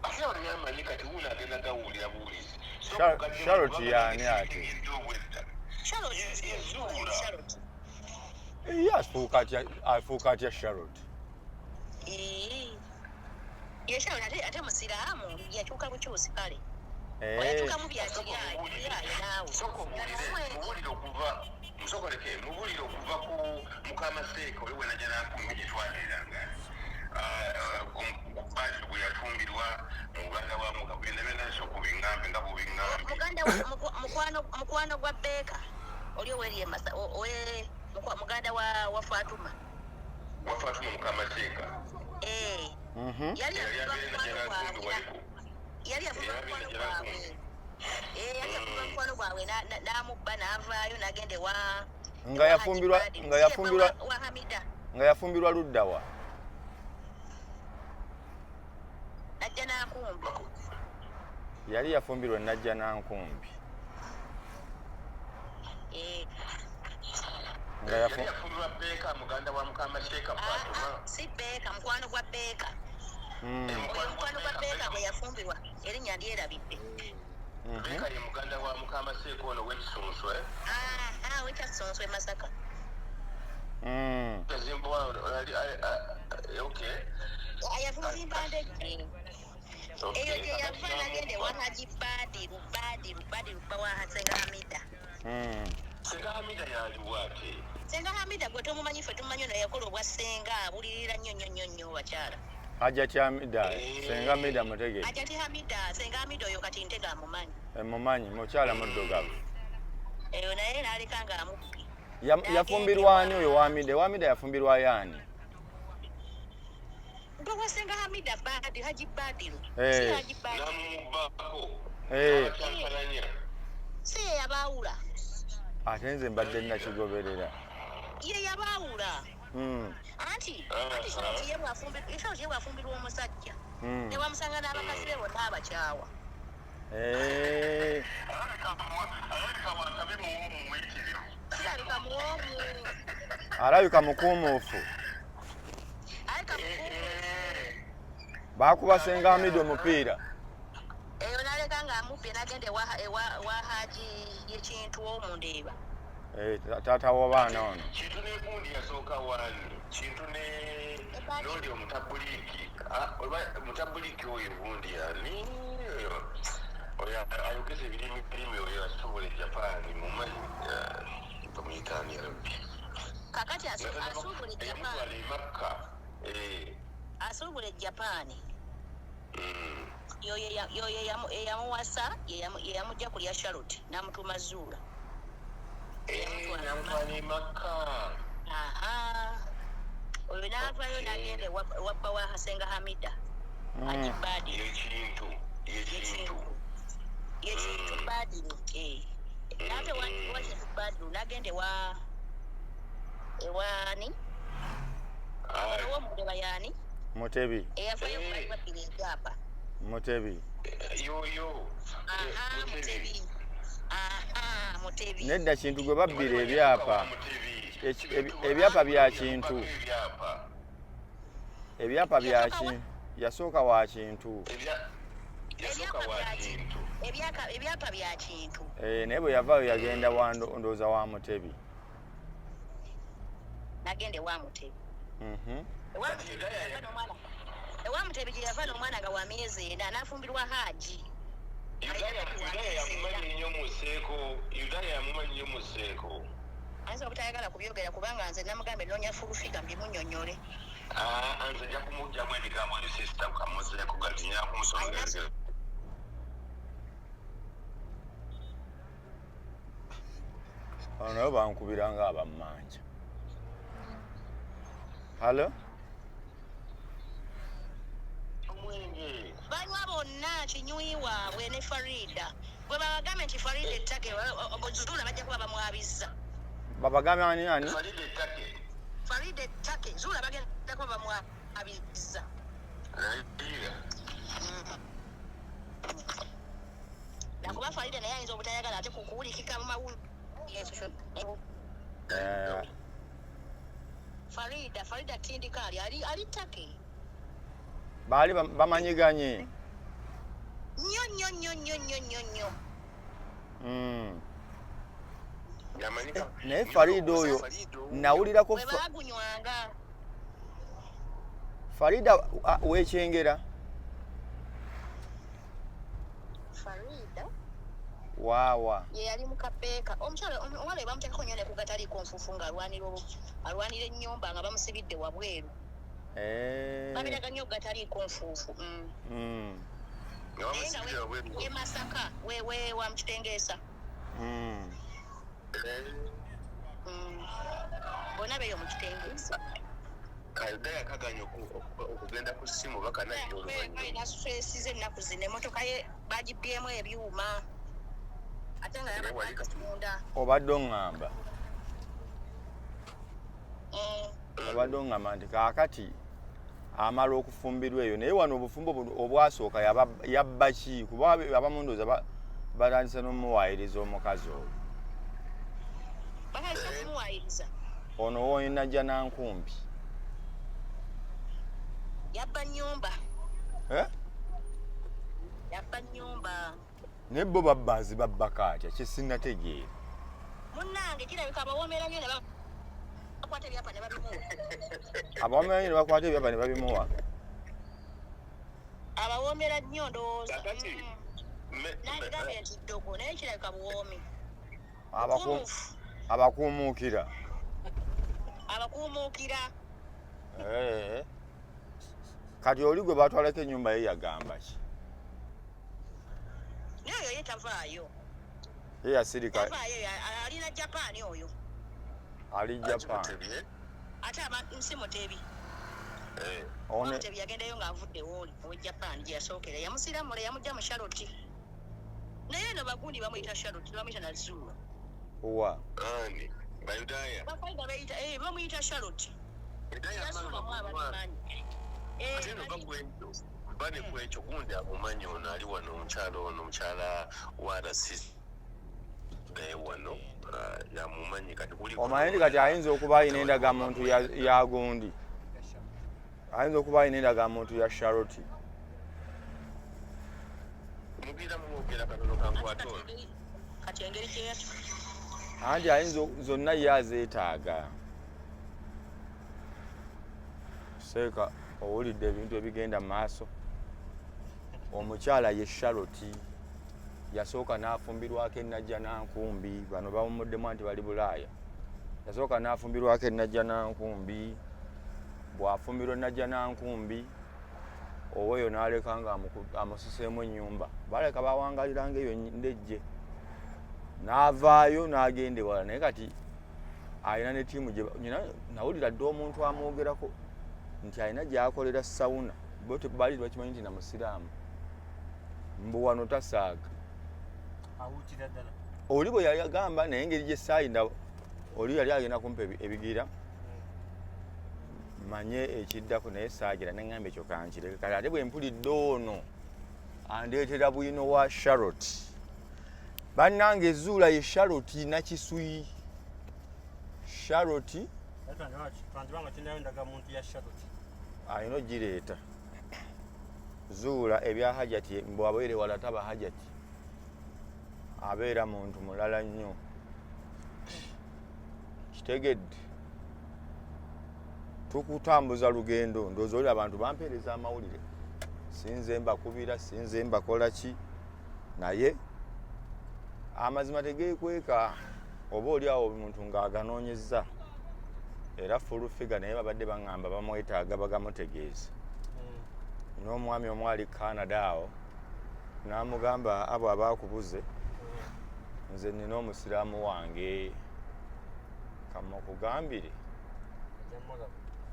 Ate oli amanyi, kati wuno agenda gawulira buwulizi. Charlotte yaani ate? Charlotte. Ye Zuula. Charlotte. Ye afuuka atya Charlotte? Ee. Ye Charlotte ate musiraamu, yakyuka bukyusi kale. Oyakyukamu byakiyaye naawe. Sooka obuwulire, muwulire okuva Musokoleke mubulire okuva ku mukama seeka oyo bwenajja nankumbi gye twabeeranga Badru bwe yafumbirwa muganda wa mukagenda byonna sokubiŋŋambe nga bubiŋŋambe. Muganda mukwano gwa Beeka oli oweri muganda wa Fatuma. Wa Fatuma mukama seeka. Eh. Yali yafumbirwa mukwano gwabwe. Yali yafumbirwa mukwano gwabwe n'amubba n'avaayo n'agenda ewa nga yafumbirwa nga yafumbirwa wa Hamida. Nga yafumbirwa ludda wa? Najja Nankumbi. Yali yafumbirwa Najja Nankumbi. Nga yafumbirwa Beeka muganda wa mukama Sheeka Fatuma. Si Beeka, mukwano gwa Beeka. Oyo mukwano gwa Beeka gwe yafumbirwa erinnya ndyerabidde. Beeka ye muganda wa mukama Sheeka ono w'Ekisunsu. W'Ekisunsu e Masaka. Okay. Yafumba ndege. Eyo gye yava n'agenda ewa Haji Badiru, Badiru, Badiru bba wa Senga Hamida. Senga Hamida yaliwo ate? Senga Hamida gwe tomumanyi, ffe tumumanyi, ono yakola obwa senga abulirira nnyo nnyo nnyo nnyo bakyala. Hajati Hamida, Senga Hamida mutegere. Hajati Hamida, Senga Hamida oyo kati ntega amumanyi. Mumanyi, mukyala muddugavu. Eyo naye n'aleka nga amubbi. Yafumbirwa ani oyo Wamida? Wamida yafumbirwa yaani? Bba Senga Hamida Badi, Haji Badiru. Si Haji Badiru. Namubbako. Si ye yabaawula. Ate nze mbadde nakigoberera. Ye yabaawula. Anti Charlotte ye bw'afumbirwa omusajja. Ne bamusanga n'abakazi be bonna abakyawa. Alabika muwoomu. Alabika mukuumuufu. Alabika mukuumuufu. Baakuba Senga Hamida omupiira. Eyo n'aleka ng'amubbye n'agenda ewa Haji Yekintu Omundeeba. Taata w'abaana ono. Kintu n'egundi yasooka wani? Kintu ne n'oli omutabuliiki. Omutabuliiki oyo gundi ani? Oyo ayogeza ebirimi oyo asobola e Japan mumanyi bamuyita ani Rabbi. Kakati asuubula e Japan. E Makka. Asuubula e Japan. Yoyo eyamuwasa yeyamujja kulya Charlotte n'amutuuma Zuula. Namutwala e Makka. Oyo n'avaayo n'agenda ewa bba wa Senga Hamida. Haji Badiru. Yekintu. Yekintu. Yekintu Badiru. N'ava ewa Kintu Badiru n'agenda ewa ani? Ow'Omundeba y'ani? Mutebi. Eyavaayo okubabbira ebyapa. Mutebi. Yoyo. Mutebi. Mutebi. Nedda Kintu gwe babbira ebyapa. Ebyapa bya Kintu. Ebyapa bya Kintu. Yasooka wa Kintu. Yasooka wa Kintu. Ebyapa bya Kintu. Naye bwe yavaayo yagenda wa ndowooza wa Mutebi. Nagenda ewa Mutebi. Ewa Mutebi gye yava n'omwana nga wa myezi 4 n'afumbirwa Haji. Yudaya yamumanyi nnyo mu sseeko. Yudaya yamumanyi nnyo mu sseeko. Ayinza obutayagala kubyogera kubanga nze namugambye nnoonya fulufiga mbimunnyonnyole. Nze nja kumuggyamu ebigambo ebyo sisita kamuzeeko gati nja kumusonga. Bano nabo bankubira nga abammanja. Halo? Banywa bonna kinywi waabwe ne Farida. Bwe babagambe nti Farida ettake, Zuula bajja kuba bamwabizza. Babagambe ani ani? Farida ettake. Farida ettake, Zuula bagenda kuba bamwabizza. Nakuba Farida naye ayinza obutayagala ate kuwulikika mu mawulire. Farida Tindikali ali ttake. Baali bamanyiganye. Nnyo nnyo nnyo nnyo nnyo nnyo nnyo. Naye Farida oyo nawulirako bwe baagunywanga. Farida w'Ekyengera. Farida? Waawa. Ye yali mukapeeka omukyala omuwala bamuteekako nnyo ne ku gataliiko nfuufu nga alwanira ennyumba nga bamusibidde wabweru. Babiraga nnyo gataliiko nfuufu. Nga bamusibidde wabweru. We Masaka, we wa Mukitengeesa. Bonna beeyo mu Kitengeesa. Kayudaya kaganya okugenda ku ssimu bakanajja oluvannyuma. Alina stress z'ennaku zino, emmotoka ye bagibbyemu ebyuma. Ate nga yabadde agitunda. Obadde oŋŋamba. Obadde oŋŋamba nti kaakati amala okufumbirwa eyo, naye wano obufumbo buno obwasooka yabba ki? Kuba abamu ndowooza batandise n'omuwaayiriza omukazi oyo. Batandise okumuwaayiriza. Ono woolina Nankumbi. Yabba nnyumba. Eh? Yabba nnyumba. Naye bo babbaazi babbako atya? Kye sinnategeera. Munnange kirabika abawoomera nnyo ne bakwata ebyapa ne babimuwa. Abawoomera nnyo ne bakwata ebyapa ne babimuwa? Abawoomera nnyo ndowooza. Kakati, Nandigambye nti ddogo, naye kirabika buwoomi. Abakuumuukira. Abakuumuukira. Kati oli gwe batwalako ennyumba ye yagamba ki? Naye oyo ye tavaayo. Ye yasirika. Tavaayo, alina Japan oyo. Ali Japan. Ate nsi Mutebi. Mutebi yagendayo ng'avudde wooli owe Japan gye yasookera. Yamusiramula yamujja mu Charlotte. Naye eno bagundi bamuyita Charlotte, bamuyita Nazuula. Wa? Ani? Bayudaaya. Bafaida bayita, bamuyita Charlotte. Yasuula mu ababimanyi. Ate eno bane kwekyo gundi amumanyi ono ali wano omukyala ono omukyala wa RCC wano yamumanyi kati kuli. Omanyi kati ayinza okuba alina endagamuntu ya gundi. Ayinza okuba alina endagamuntu ya Charlotte. Mugira mwogera katono kankwate ono. Kati engeri gye Anti ayinza zonna ye azeetaaga. Seeka owulidde ebintu ebigenda mu maaso. Omukyala ye Charlotte yasooka n'afumbirwako e Najjanankumbi, bano bawummuddemu anti bali Bulaaya. Yasooka n'afumbirwako e Najjanankumbi, bw'afumbirwa e Najjanankumbi oweeyo n'aleka nga amusiseemu ennyumba. Baleka bawangaliranga eyo Ndejje. N'avaayo n'agenda ewala, naye kati alina ne ttiimu gye nyina. Nawulira dda omuntu amwogerako nti alina gy'akolera sauna, bo baali tebakimanyi nti na musiraamu. Mbu wano tasaaga. Awuutira ddala. Oli bwe yali agamba, naye engeri gye saayinda, oli yali agenda kumpa ebigira manye ekiddako, naye saagira ne ŋŋamba ekyo kankireke. Kale ate bwe mpulidde ono andeetera bwino wa Charlotte. Bannange Zuula ye Charlotte Nakisuyi. Charlotte Twandiba nga tulinayo endagamuntu ya Charlotte. Alina ogireeta. Zuula ebya Hajati mbu abeere wala taba Hajati. Abeera muntu mulala nnyo. Kitegedde. Tukutambuza lugendo, ndowooza oli abantu bampeereza amawulire. Sinze mbakubira, sinze mbakola ki, naye amazima tegeekweka, oba oli awo omuntu ng'aganoonyezza. Era full figure naye babadde baŋŋamba bamwetaaga bagamutegeeze. N'omwami omu ali Canada awo n'amugamba abo abaakubuze, nze nina omusiraamu wange kamukugambire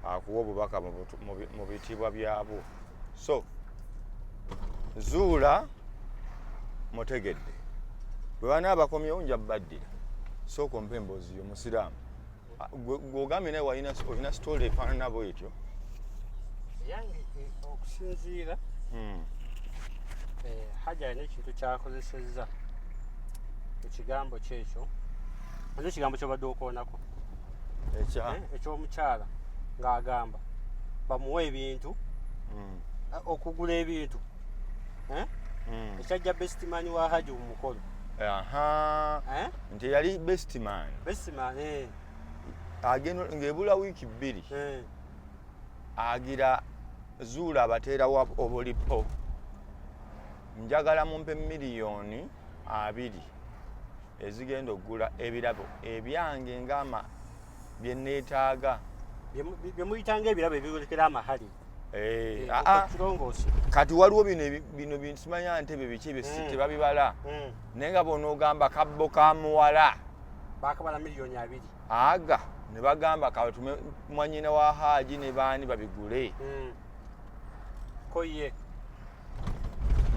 akuwa obubaka mu bitiibwa byabwo. So Zuula mutegedde, bwe banaabakomyewo nja baddira. Sooka ompe emboozi yo musiraamu. Gw'ogambye naye olina story efaanana bwetyo. Yange okusinziira Hajji alina ekintu kyakozesezza ekigambo kyekyo, alina ekigambo kyobadde okoonako ekyomukyala ng'agamba bamuwe ebintu, okugula ebintu, ekyajja bestman wa Hajji mu mukolo. Nti yali bestman. Bestman. Agenda ng'ebula wiiki 2 agira Zuula abateerawo obulipo, njagala mumpe 20 miliyoni. Ezigenda okugula ebirabo ebyange ngama bye neetaaga. Bye muyitanga ebirabo ebiwolekera amahali. Eh, ah, ah. Kati waliwo bino bino binsimanya ntebe biki ebyo tebabibala. Naye nga bw'onoogamba kabbo ka muwala bakabala miliyoni 2. Aga ne bagamba kabatume mwanyina wa Haaji ne baani babigule. Ko ye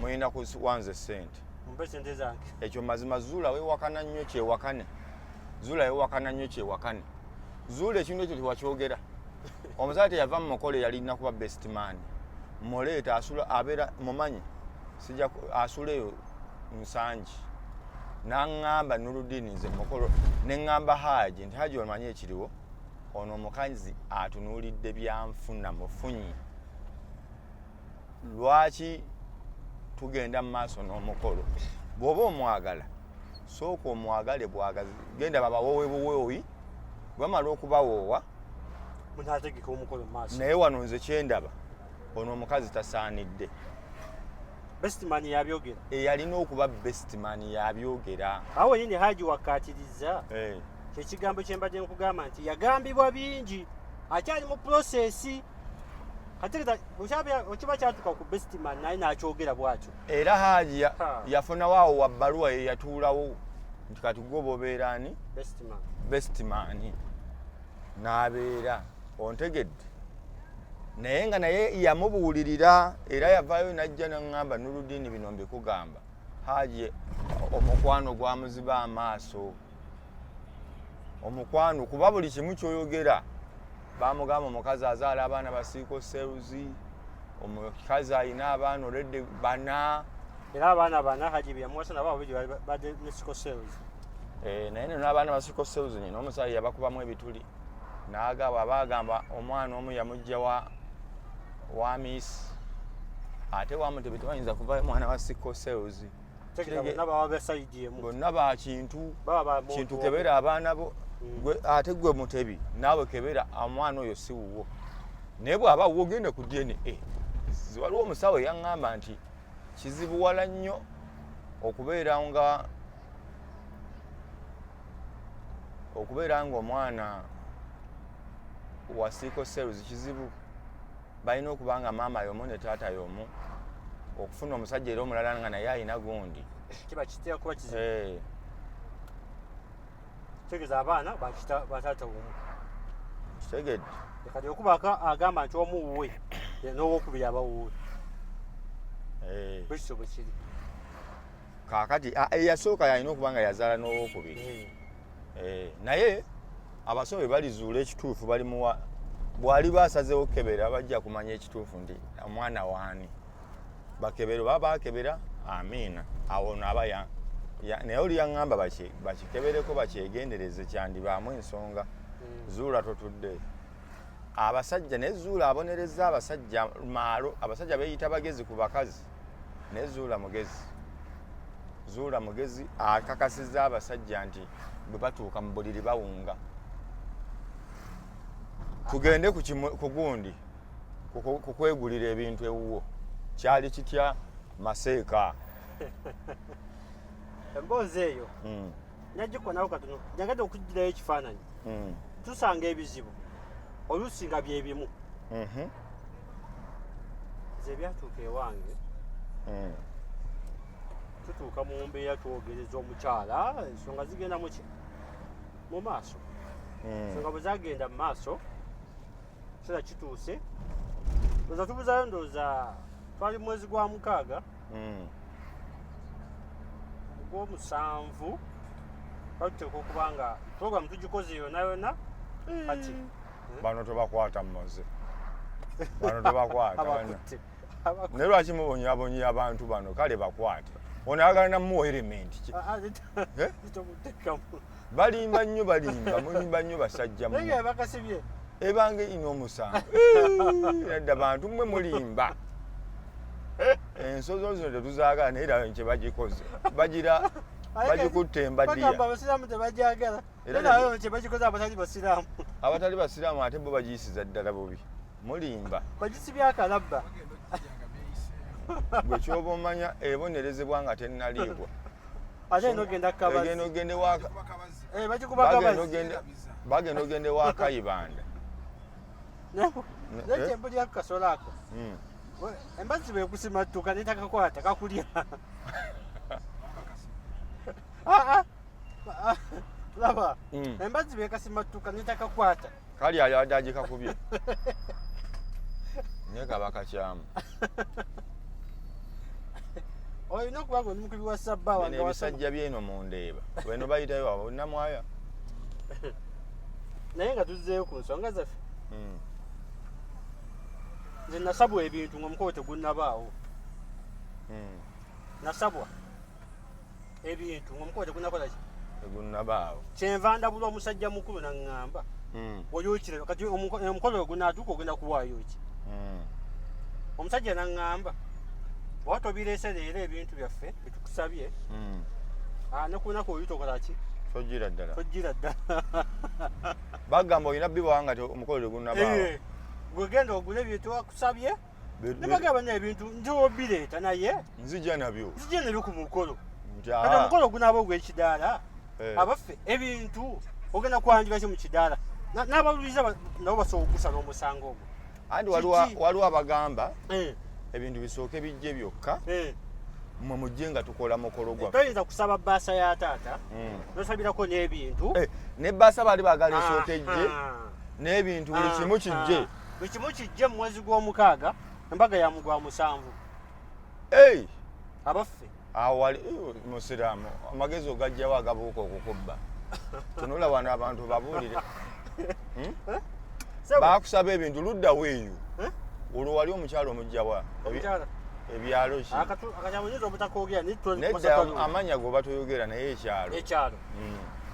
Mulina kuwanza sente. Mumpe sente zange. Ekyo mazima Zuula weewakana nnyo kyewakane. Zuula weewakana nnyo kyewakane. Zuula ekintu ekyo tewakyogera. Omusajja teyava mu mukolo, yalina kuba best man. Muleeta asula abeera mumanyi sijja asula eyo Nsangi. N'aŋŋamba, Nurudini, nze mukolo ne ŋŋamba Haaji nti, "Haaji, omanyi ekiriwo, ono omukazi atunuulidde byanfuna mufunyi. Lwaki tugenda mu maaso n'omukolo? Bw'oba omwagala, sooka omwagale bwagazi, genda babawoowe buwoowi, bamala okubawoowa Munategeka omukolo mu maaso." Naye wano nze kyendaba, ono omukazi tasaanidde. Bestman yabyogera. Eyalina okuba bestman yabyogera. Awo wenyini Haji wakkaatiriza kyekigambo kye mbadde nkugamba nti yagambibwa bingi, akyali mu process. Kategeza okiba kyatuka ku bestman, naye n'akyogera bw'atyo. Era Haji yafunawo awo wa bbaluwa ye yatuulawo nti kati gwe oba obeera ani? Bestman. Bestman n'abeera, ontegedde? Naye nga naye yamubuulirira era yavaayo n'ajja naŋŋamba, "Nurudini, bino mbikugamba, Haji omukwano gwamuziba amaaso, omukwano, kuba buli kimu kyoyogera bamugamba omukazi azaala abaana ba sickle cells, omukazi alina abaana olwedde bana." Era abaana bana Haji bye yamuwasa nabo ababiri badde ne sickle cells. Eh, naye nno n'abaana ba sickle cells nyina omusajja yabakubamu ebituli n'agaba, baagamba omwana omu yamugja wa miisi, ate wamutebi tebayinza kuvayo mwana wa sickle cells. Tegeza bonna baba ba side emu. Bonna ba kintu. Baba ba muntu kintu omu. Kebera abaana bo. Ate gwe Mutebi, naawe kebera omwana oyo si wuwo, naye bw'aba wuwo genda ku DNA. Waliwo omusawo eyaŋŋamba nti kizibuwala nnyo okubeera nga omwana wa sickle cells kizibu, balina okuba nga maama y'omu ne taata y'omu, okufuna omusajja era omulala nga naye alina gundi. Kiba kitera kuba kizibu. Eh, Tegeeza abaana bataata omu. Kitegedde. Kati okubaako agamba nti omu wuwe n'owokubiri aba wuwe. Eh. Bwekityo bwe kiri. Kaakati eyasooka yalina okuba nga yazaala n'owokubiri. Eh, naye abasawo bwe balizuula ekituufu balimuwa, bw'aliba asazeewo okukebera bajja kumanya ekituufu nti omwana waani. Bakebere, oba bakebera, amiina, awo ono aba naye oli yaŋŋamba bakikebereko bakyegendereze, kyandibaamu ensonga. Zuula totudde abasajja, naye Zuula abonereza abasajja maalo. Abasajja beeyita bagezi ku bakazi, naye Zuula mugezi. Zuula mugezi, akakasizza abasajja nti bwe batuuka mu buliri bawunga. Tugende ku gundi, ku kwegulira ebintu ewuwo, kyali kitya, Maseeka? Emboozi eyo njagikonawo katono, njagadde okugirayo ekifaananyi. Tusanga ebizibu oluusi nga byebimu. Nze ebyatuuka ewange, tutuuka mu mbeera twogereza omukyala, ensonga zigenda muki mu maaso. Ensonga bwe zagenda mu maaso, kiseera kituuse, ndowooza tubuzayo, ndowooza twali mwezi gwa 6, ogw'omusanvu, batuteeka okuba nga program tugikoze yonna yonna kati. Bano tobakwata mumoze, bano tobakwata bano. Abakutte. Naye lwaki mubonyabonya abantu bano? Kale bakwate ono, ayagala namuwa element ki? Ah, ah, Eh? tomuteekamu. Balimba nnyo, balimba, mulimba nnyo basajja Naye mmwe. nga bakasibye. Ebanga ina omusanvu edda, bantu mmwe mulimba. Ensozo zino tetuzaagala, naye era kye bagikoze bagira bagikutte Bagamba embadiya. abasiraamu tebajagala. Era Era nayo kyebagikoze abatali basiraamu. Abatali basiraamu ate bo bagiyisiza ddala bubi. Mulimba. Bagisibye akalabba. Gwe kyoba omanya ebonerezebwa nga tennaliibwa. Ate eno ogenda Egenda kabazi. ogende waka Eh, bagikuba bagenda kabazi. ogende bagenda ogende wa Kayibanda. Naye Eh? kyempulira ku kasolo ako. Embazzi bwekusimattuka netakakwata kakulya. Ah, ah. Ah, laba embazzi bwekasimattuka netakakwata. Kali ali adde agikakubye. Naye kaba kakyamu. Olina okuba nga oli mukubi wa sabbaawa Bino nga wasoma. ebisajja byeno mu Ndeeba. Bano bayitayo abo namwaya. Naye nga tuzzeeyo ku nsonga zaffe. Nze nasabwa ebintu ng'omukolo tegunnabaawo. Nasabwa ebintu ng'omukolo tegunnakola ki. Tegunnabaawo. Kyenva ndabula omusajja mukulu naŋŋamba oli okiraba kati omukolo we gunaatuuka ogenda kuwaayo ki. Omusajja naŋŋamba oba tobireese leero ebintu byaffe byetukusabye ne ku lunaku oli tokola ki. Togira ddala. Togira ddala. Bagamba olina bibawa nga omukolo tegunnabaawo. Eh, gwe genda ogule bye twakusabye ne bagamba n'ebintu nti obireeta naye Nzija nabyo. nzija nabyo ku mukolo. Nti Kati aa. omukolo ogunaaba ogw'ekidaala Eh. abaffe ebintu ogenda kwanjula ki mu kidaala n'abaluliza nabo basobola okugusala omusango ogwo. Anti Kiki? waliwo abagamba Eh, ebintu bisooke bijje byokka eh. mmwe mujje nga tukola mukolo gwaffe. Toyinza kusaba bbaasa ya taata nosabirako n'ebintu. Eh, ne bbaasa baali baagala esooke ejje Aha. n'ebintu buli kimu kijje. Aha. Buli kimu kijje mu mwezi gw'omukaaga embaga ya mugwa musanvu. Ei, Abaffe awo wali eh, musiraamu amagezi ogajjawo agabuuka okukubba. Tunula wano abantu babuulire. Ssebo, Baakusaba ebintu luddawo eyo. Eh? Olwo wali omukyalo omujjawa omukyala ebyalo ki? Akajambo nyinza obutakoogera naye tuli ku Nedda Masaka Road. amannya goba toyogera naye ekyalo. Ekyalo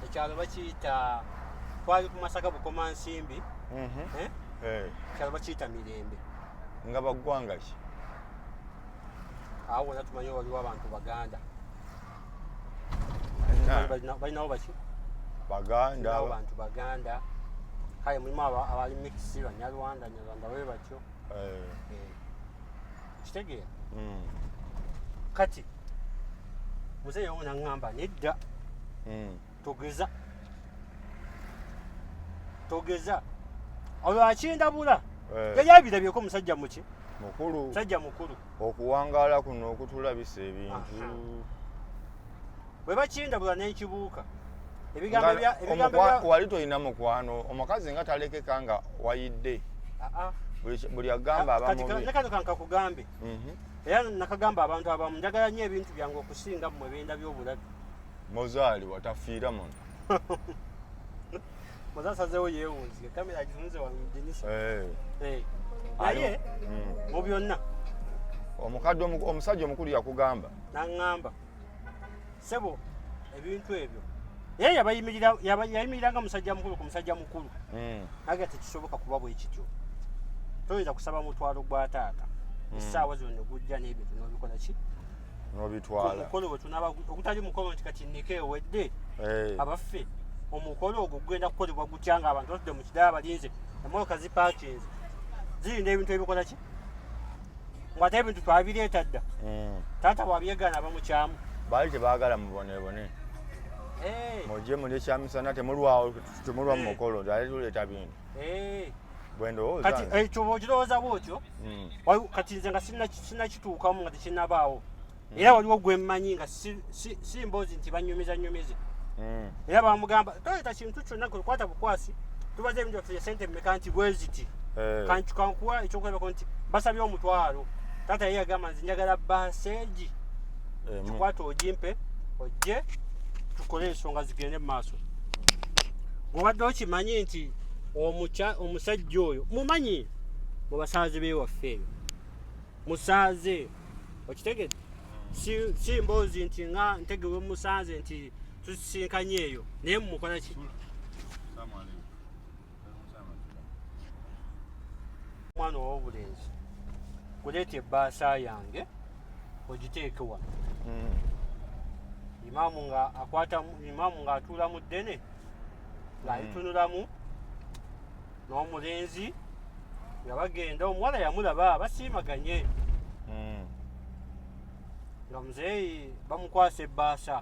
ekyalo bakiyita twali ku Masaka Bukomansimbi. Eh? Eh, Ekyalo bakiyita Mirembe. Nga baggwanga ki? Awo wonna tumanyi waliwo abantu Baganda. Na, Balinawo baki? Baganda. Balinawo bantu Baganda. Kale mulimu abali mix Banyarwanda, Nyarwanda bwe batyo. Eh, Eh, kitegeera. Kati muzeeyi omu naŋŋamba nedda togeza togeza olwo akindabula. Eh. Yali abirabyeko musajja muki? Mukulu. Musajja mukulu. Okuwangaala kuno okutulabisa ebintu. Bwe bakindabula nenkibuuka ebigambo Nga ebigambo bya wali tolina mukwano omukazi nga talekeka nga wayidde. Ah, ah. Buli agamba aba Kati mubi. ne kano kankakugambe era nakagamba abantu abamu njagala nnyo ebintu byange okusinga mmwe bendabye obulabe. Muzaaliwa tafiira muno. Muze asazeewo yeewunzike kamera agitunze wano mu ddinisa. Eh. Eh. Naye mu byonna Omukadde omusajja omukulu yakugamba. Naŋŋamba ssebo ebintu ebyo naye yayimirira nga musajja mukulu ku musajja mukulu. Naga tekisoboka kuba bwe kityo. Toyinza kusaba mutwalo gwa taata essaawa zino ne gujja n'ebintu n'obikola ki? N'obitwala. Omukolo we tunaaba ogutali mukolo nti kati nniko ewedde. Eh. Abaffe omukolo ogwo gugenda kukolebwa gutya nga abantu batudde mu kidaala balinze emmotoka zipaakinze zirinda ebintu ebikola ki? Ng'ate ebintu twabireeta dda. Taata bw'abyegaana aba mukyamu. Baali tebaagala mubonebone. Eh. Mujje mulye kyamisana temulwawo temulwa mu Eh. mukolo ate tuleeta bintu. Eh. Bwe ndowooza Kati nze. ekyo bw'okirowooza bw'otyo, kati nze nga sinnakituukamu nga tekinnabaawo. Era waliwo gwe mmanyi nga si mboozi nti banyumiza nyumize. Era bamugamba toleeta kintu kyonna kwata bukwasi tubaze ebintu byaffe sente mmeka nti bwe ziti. Eh. Kankuwa ekyokulabako nti basabye omutwalo. Taata ye yagamba nze njagala baaseegi. Emu. Kikwate ogimpe ojje tukole ensonga zigende mu maaso. Bw'obadde okimanyi nti omusajja oyo mumanyi mu basaaze b'ewaffe eyo. Musaaze okitegedde? Si mboozi nti nga ntegewe musanze nti tusisinkanye eyo naye mumukola ki? Omwana ow'obulenzi kuleeta ebbaasa yange ogiteeke wano. Imaamu nga akwata imaamu ng'atuula mu ddene ng'alitunulamu n'omulenzi nga bagenda omuwala yamulaba basiimaganye. Nga muzeeyi bamukwasa ebbaasa.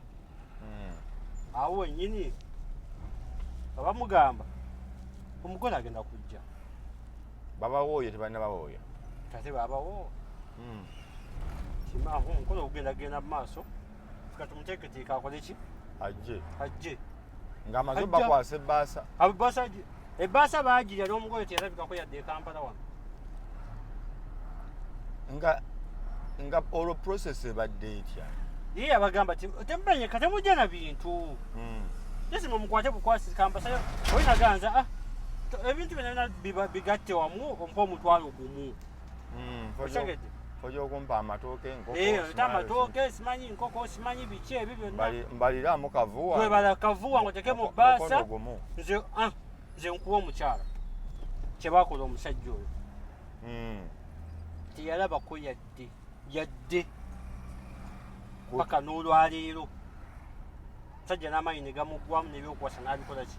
Awo wennyini nga bamugamba omugole agenda kujja. Babawooye tebalina bawooya. Ate babawo kimaaho omukolo ogenda genda mu maaso, fika tumuteeketeeke akole ki? Ajje. Ajje. Ng'amaze Ajja. bakwasa ebbaasa. Ebbaasa ebbaasa baagirya n'omugole teyalabikako yadde e Kampala wano. Nga olwo process ebadde etya? Ye yabagamba ti temumanye katemujja na bintu, jesi mumukwate bukwasi kampasa oyi naganza ah, ebintu byonna byonna bigatte wamu ompa 50,000. Okitegedde? Ojja okumpa amatooke, enkoko, Eh, ota simanyi amatooke, simanyi nkoko, simanyi biki ebyo byonna. Mbaliraamu kavuwa. Webala kavuwa ng'oteeke mu Mukono bbaasa. gumu. Nze ah, nze nkuwa omukyala. Kye baakola omusajja oyo teyalabako yadde paka n'olwaleero. Omusajja n'amaanyi ne gamuggwamu n'ebyokuwasa n'abikola ki?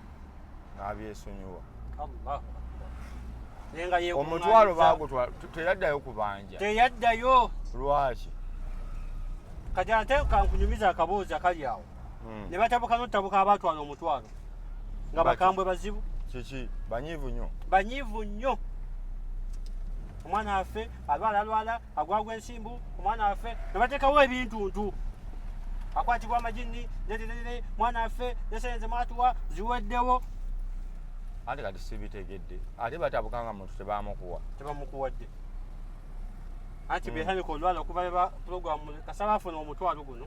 N'abyesonyiwa. Allahu Akbar. Naye nga yeekuŋŋaanyiza. Omutwalo baagutwala, teyaddayo kubanja. Teyaddayo. Lwaki? Kati ate kankunyumiza akaboozi akali awo. Ne batabuka n'otabuka abaatwala omutwalo nga bakambwe bazibu. Kiki, banyiivu nnyo? Banyiivu nnyo. Omwana waffe alwala alwala agwagwa ensimbu, omwana waffe ne bateekawo ebintuntu, akwatibwa amajinni neterere, mwana waffe nesenze mwatuwa ziweddewo. Ate kati sibitegedde, ate batabuka nga muntu tebamukuwa. Tebamukuwadde anti byetandika olwala okuva lwe puroguramu kasaba afuna omutwalo guno.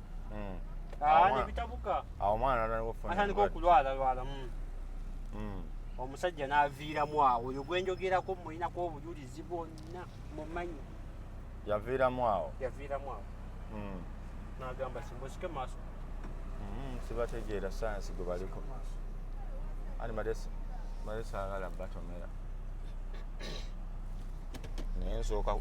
Ah, nebitabuka. Awo omwana natandika okufuna atandika endwadde. okulwala lwala. Omusajja n'aviiramu awo. Oyo gwenjogerako mulinako obujulizi bwonna, mumanyi. Yaviiramu awo. Yaviiramu awo. N'agamba simbosike maaso. Sibategeera sayansi gwe baliko. Anti mbadde saagala batomera, naye nsooka